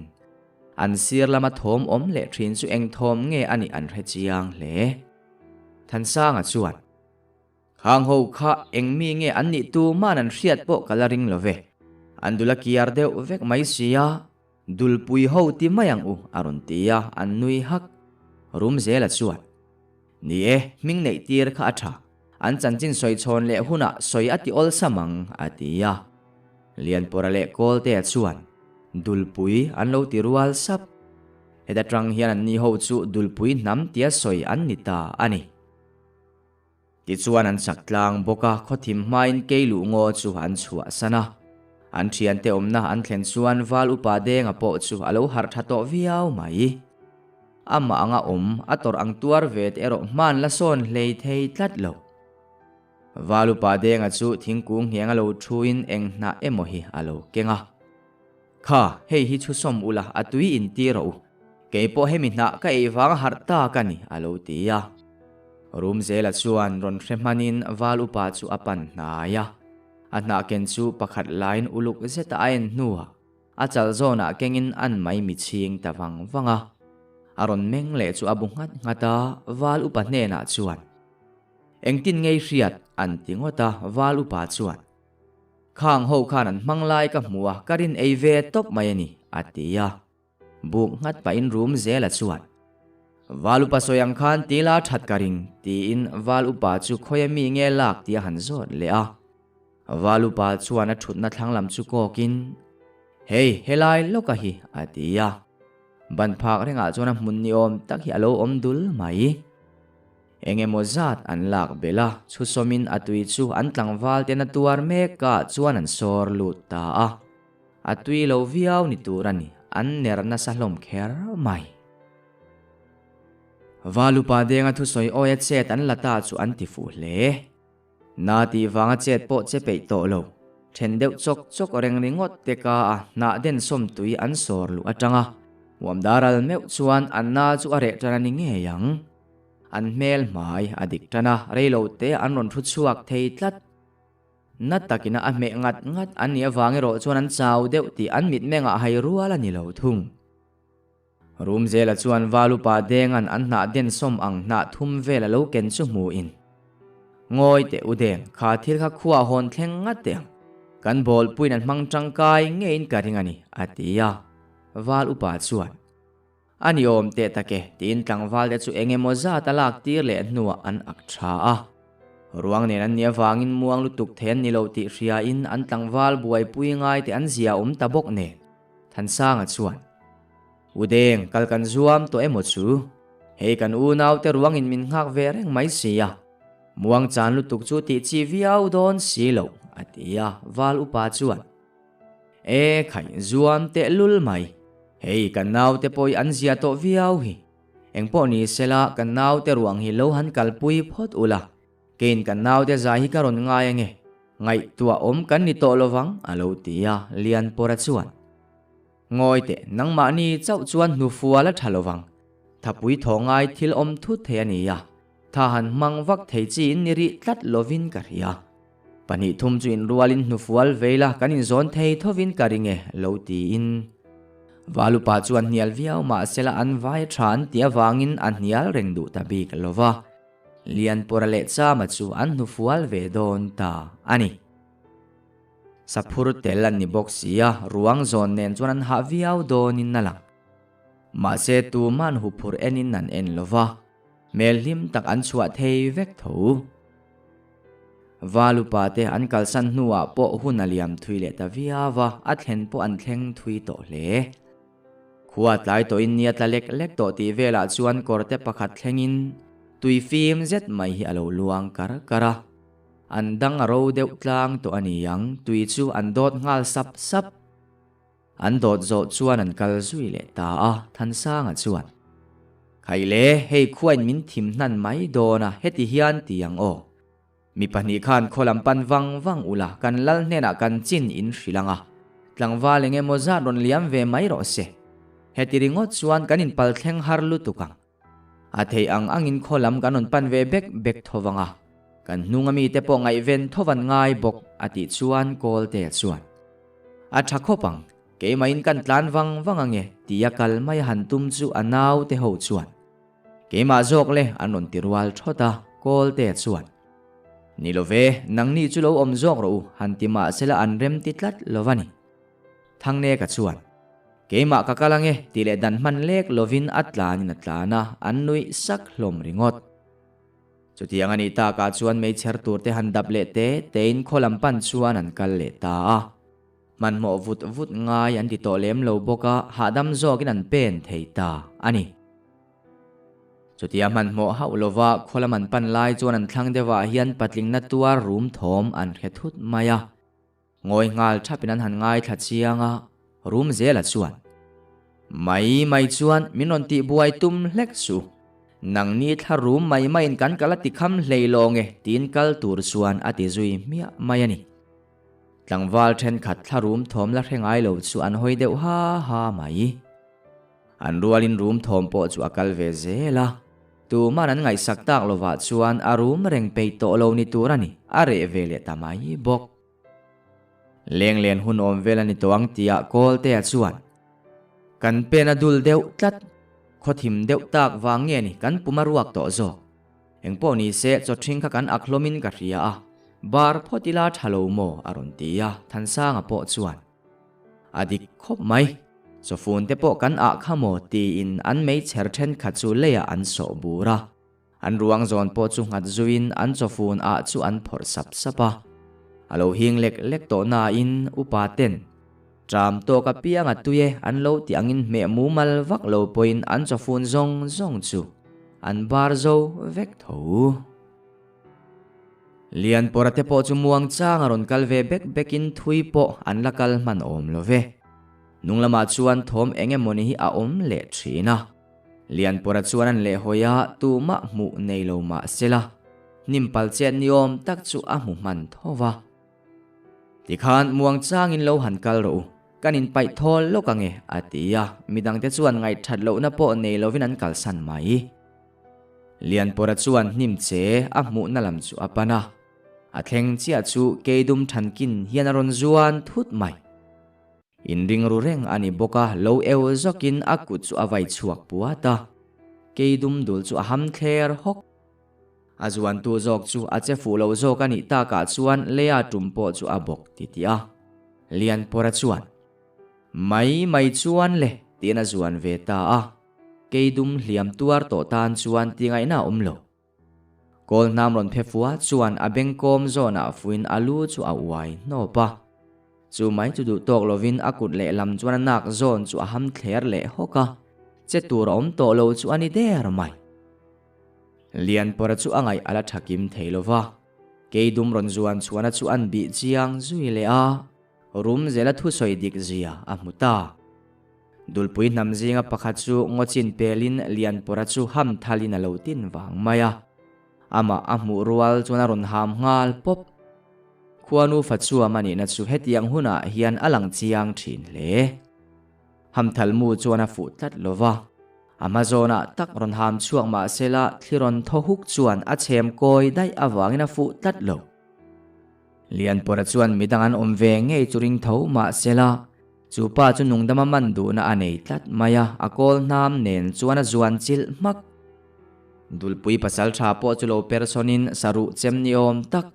An sir lama thawm awm leh thin chu eng thawm nge a nih an hre chiang hle. Thansanga chuan. Khang ho kha eng mi nge an nih tuman an hriat pawh ka la ring lo ve. An dul a kiar deuh vek mai sia, dulpui ho ti mai ang u a rawn ti a, an nui hak. Rumzela chuan, Ni e, hming neih tir kha a tha. An chanchin sawi chhawn leh hunah sawi a ti awlsam ang a ti a. Lianpawra leh Kawltea chuan, Dulpui an lo ti rual sap. Heta tang hian anni ho chu dulpui hnam tia sawi an ni ta a ni. Tichuan an chak tlang bawk a, khawthim hmain kei luh ngaw chu an chhuahsan a. An thiante awmna an thlen chuan Val Upa Denga pawh chu a lo harh tha tawh viau mai. Amah anga awm a tawrh ang tuar ve te erawh hman la sawn hlei thei tlat lo. Val Upa Denga chu thingkung ngheng a lo thuin eng hnah emaw hi a lo keng a. Kha, hei hi chhusawm ula a tui in ti rawh u. Kei pawh hemi hnah ka ei vang a harh tak a ni, a lo ti a. Rumzela chuan rawn hre hmanin Val Upa chu a pan hnai a. A hnah ken chu pakhat laiin uluk zeta a en hnuah a chal zawnah kengin an mai mi chhing ta vang vang a. A rawn meng leh chu a bu nghat nghat a, Val Upa hnenah chuan, Engtin ngei hriat? an ti ngawt a, Val Upa chuan, Khang ho khan an hmang lai ka hmu a, ka rin ei ve tawp mai a ni, a ti a. Buk nghat pahin rum zel a chuan. Val upa sawi ang khan ti la that ka ring, tiin Val upa chu khawia mi nge lak tih a han zawt leh a. Val upa chuan a thutna thlang lam chu kawkin, Hei, helai lawka hi, a ti a. Ban phak rengah chuan a hmun ni awm tak hi a lo awm dul mai. Eng emaw zat an lak belh a, chhusawmin a tui chu an tlangval ten a tuar mek ah chuan an sawr lut ta a. A tui lo viau ni tur a ni, an ner nasa hlawm kher mai. Valupa Denga thusawi awi a chet an la ta chu an ti fuh hle. Na tih vanga chet pawh che peih tawh lo. Then deuh chawk chawk reng ringawt te ka a hnah den sawm tui an sawr luh atanga huam daral meuh chuan an na chu a reh tan a ni ngei ang. An hmel hmai a dik tan a, reilo te an rawn thu chhuak thei tlat. Na takin a hmeh ngat ngat an nih avang erawh chuan an chau deuh tih an mitmengah hai rual a ni lo thung. Rumzela chuan Valupa Denga'n an hnah den sawm ang hnah thum vel a lo ken chu hmuhin, Ngawi teh u Deng, kha thil kha khua hawn thleng ngat teh ang. Kan bawlpuiin an hmang tangkai ngeiin ka ring a ni, a ti a. Val upa chuan, A ni awm teh tak e, tiin tlangval te chu eng emaw zat a lak tir leh hnuah an ak tha a. Ruang nen an nih avangin muang lutuk thei an ni lo tih hriain an tlangval buaipui ngai te an zia awm ta bawk nen. Thansanga chuan, U Deng, kal kan zuam tawh emaw chu? Hei kan unaute ruangin min nghak ve reng mai si a, muang chan lutuk chu tih chi viau dawn si lo, a ti a, Val upa chuan, E khaih, zuam teh lul mai, hei kan naute pawh hi an zia tawh viau hi, engpawh ni sela kan naute ruang hi lo han kalpui phawt ula, Keiin kan naute zai hi ka rawn ngai ange, ngaihtuah awm kan ni tawh lovang, a lo ti a, Lianpawra chuan. Ngawi teh, nangmahni chauh chuan hnufual a tha lovang, thapui thaw ngai thil awm thut thei a ni a, tha han hmang vak thei chi in ni rih tlat lovin ka hria. Pahnih thum chu inrualin hnufual vei la kan inzawn thei thovin ka ring e, lo tiin. Valupa chuan hnial viau mah sela an vai tha an tih avangin a hnial reng duh ta bik lo va. Lianpawra leh Chama chu an hnufual ve dawn ta a ni. Saphur tel an ni bawk si a, ruang zawn nen chuan an hah viau dawnin a lang. Mahse tuman huphurh enin an en lo va, hmel hlim tak an chhuah thei vek tho. Valupa te an kalsan hnuah pawh hun a liam thui leh ta viau va, a thlen pawh an thleng thui tawh hle. Khua tlai tawhin nia tla lek lek tawh tih velah chuan kawrte pakhat thlengin tui fim zet mai hi a lo luang kar kar a. An dang a ro deuh tlang tawh a ni ang, tui chu an dawt nghal sap sap. An dawt zawh chuan an kal zui leh ta a, Thansanga chuan, Khaile, hei khuain min thim hnan mai dawn a, heti hian ti ang aw. Mi pahnih khan khaw lam pan vang vang ula, kan lal hnenah kan chin in hrilh ang a, tlangval eng emaw zat rawn liam ve mai rawh se. Heti ringawt chuan kan inpal thleng har lutuk ang. A theih ang angin khaw lam kan rawn pan ve bek bek tho vang a, kan hnunga mite pawh ngaihven tho van ngai bawk a tih chuan Kawltea chuan, A tha khawp ang, keimahin kan tlan vang vang ange tia kal mai a han tum chu a naute ho chuan, Keimah zawk le an rawn ti rual thawt a, Kawltea chuan, Ni lo ve, nangni chu lo awm zawk rawh u han ti mahsela an rem ti tlat lo va ni. Thangneka chuan, Keimah ka kal ange tih leh dan hman lek lovin a tlanin a tlan a, an nuih sak hlawm ringawt. Chutiang a nih takah chuan meichher turte han dap leh te tein khaw lam pan chuan an kal leh ta a. Hmanhmawh vut vut ngai an ti tawh lem lo bawk a, hahdam zawkin an pen thei ta a ni. Chutia hmanhmawh hauh lova khaw lam an pan lai chuan an thlang deuhah hian patlingna tuar rum thawm an hre thut mai a. Ngawi nghal thapin an han ngaithla chiang a, rum zela chuan, Mai mai chuan min rawn tihbuai tum hlek suh, nangni thla rum mai maiin kan kal a ti kham hlei lawng e tiin kal tur chuan a ti zui hmiah mai a ni. Tlangval thenkhat thla rum thawm la hre ngai lo chu an hawi deuh ha ha mai. An rualin rum thawm pawh chu a kal ve zel a. Tuman an ngaihsak tak lovah chuan a rum reng peih tawh lo ni tur a ni, a reh ve leh ta mai bawk. Lenglen hun awm vel a ni tawh ang tihah Kawltea chuan, Kan pen a dul deuh tlat, khawthim deuh tak vang nge ni kan pum a ruak tawh zawk. Engpawh ni se chawthring kha kan ak hlawmin ka hria a, bar phawt ila tha lo maw a rawn ti a, Thansanga pawh chuan, A dik khawp mai, chawfun te pawh kan ah kha maw tiin an meichher thenkhat chu leiah an sawh bur a. An ruang zawn pawh chu nghat zuiin an chawfun ah chu an phawrh sap sap a. A lo hing lek lek tawh nain upa ten ṭam tawk apiang a tui e an lo tih angin hmeh mumal vak lo pawhin an chawfun zawng zawng chu an bar zo vek tho. Lianpawra te pawh chu muang chang a rawn kal ve bek bekin thui pawh an la kal hman awm lo ve. Hnung lamah chuan thawm eng emawni hi a awm leh thin a. Lianpawra chuan an lehhawi a, tumah hmuh nei lo mah sela, hnim pal chet ni awm tak chu a hmu hman tho va. Tikhan muang changin lo han kal rawh u, kan inpaih thawl lawk ange, a ti a, midangte chuan ngaihthat lohna pawh nei lovin an kalsan mai. Lianpawra chuan hnim che a hmuhna lam chu a pan a, a thleng chiah chu keidum thankin hian a rawn zuan thut mai. Inring ru reng a ni bawk a, lo eu zawkin a kut chu a vai chhuak puat a. Kei dum dul chu a ham thler hawk. A zuantu zawk chu a che fuh lo zawk a nih takah chuan Leia tum pawh chu a bawk ti tih a. Lianpawra chuan, Mai mai chuan le, tiin a zuan ve ta a. Kei dum hliam tuar tawh tan chuan ti ngaihna a awm lo. Kawl hnam rawn phe fua chuan a bengkawm zawnah fuin a lu chu a uai hnawp a. Chu mai chu duh tawk lovin a kut lehlam chuan a nak zawn chu a ham thler leh hawk a, che tur a awm tawh lo chu a ni der mai. Lianpawra chu a ngaih a la tha kim thei lo va, Keidum rawn zuan chhuahna chu an bih chiang zui leh a, rum zela thusawi dik zia a hmu ta. Dulpui hnam zinga pakhat chu ngawchin pelin Lianpawra chu ham thalin a lo tin vang mai a. Amah a hmuh rual chuan a rawn ham nghal pawp. Khuanu Fachuam a nihna chu hetiang hunah hian a lang chiang thin hle. Ham thal mu chuan a fuh tlat lo va. A hma zawnah tak rawn ham chhuak mah sela thli rawn thaw huk chuan a chhem kawi daih avangin a fuh tlat lo. Lianpawra chuan midang an awm ve ngei chu ring tho mah sela. Chu pa chu nungdama man duhna a nei tlat mai a, a kawl hnam nen chuan a zuan chilh hmak. Dulpui pasal tha pawh chu lo per sawnin saruh chem ni awm tak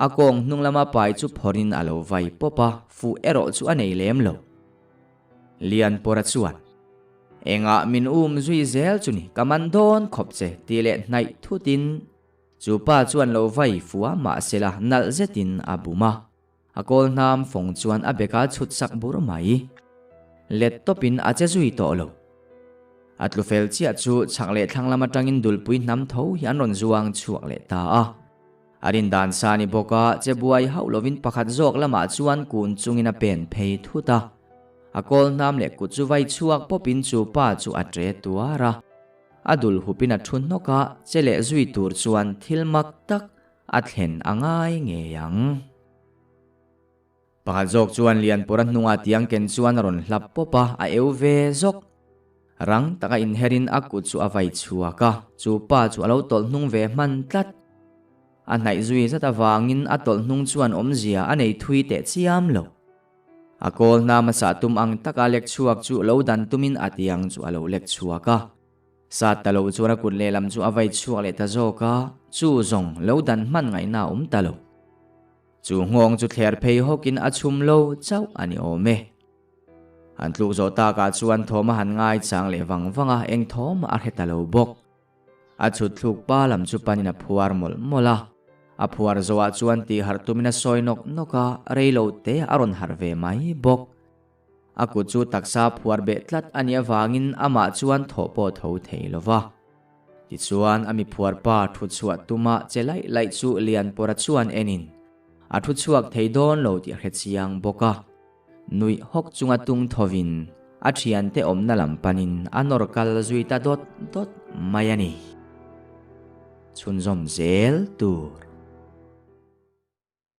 a kawng hnung lama pai chu phawrhin a lo vai pawp a, fuh erawh chu a nei lem lo. Lianpawra chuan, Engah min um zui zel chu ni, ka man dawn khawp che tih leh hnaih thutin chu pa chuan lo vai fuh a, mahsela nalh zetin a bum a. A kawl hnam fawng chuan a beka chhut sak bur mai. Let tawpin a che zui tawh lo. A tlu fel chiah chu chhak leh thlang lam atangin dulpui hnam tho hi an rawn zuang chhuak leh ta a. A rindan sa ni bawk a, che buai hauh lovin pakhat zawk lamah chuan kun chungin a pen phei thut a. A kawl hnam leh kut chu vai chhuak pawpin chu pa chu a tre tuar a. A dul hupin a thu hnawk a, che leh zui tur chuan thil mak tak A thlen a ngai ngei ang. Pakhat zawk chuan Lianpura hnungah tiang ken chuan a rawn hlap pawp a, a eu ve zawk. Rang taka inherin a kut chu a vai chhuak a, chu pa chu a lo tawlh hnung ve hman tlat. A hnaih zui zat avangin a tawlh hnung chuan awmzia a nei thui teh chiam lo. A kawl hna hmasa tum ang taka lek chhuak chu lo dan tumin a tiang chu a lo lek chhuak a. Sat ta lo chuan a kut lehlam chu a vai chhuak leh ta zawk a, chu zawng lo dan hman ngaihna a awm ta lo. Chu nghawng chu thler phei hawkin a chhum lo chauh a ni awm e. Han tluk zawh takah chuan thawm a han ngai chang leh vang vang a, eng thawm a hre ta lo bawk. A chhut thluk pa lam chu panin a phuar mawlh mawlh a. A phuar zawhah chuan tih harh tumin a sawi nawk nawk a, rei lo te a rawn harh ve mai bawk. A kut chu taksa phuar beh tlat a nih avangin amah chuan thawh pawh tho thei lo va. Tichuan a mi phuar pa thu chhuah tuma che laih laih chu Lianpawra chuan enin a thu chhuak thei dawn lo tih a hre chiang bawk a. Nuih hawk chunga tung thovin a thiante awmna lam panin a nawr kal zui ta dawt dawt mai a ni. Chhunzawm zel tur.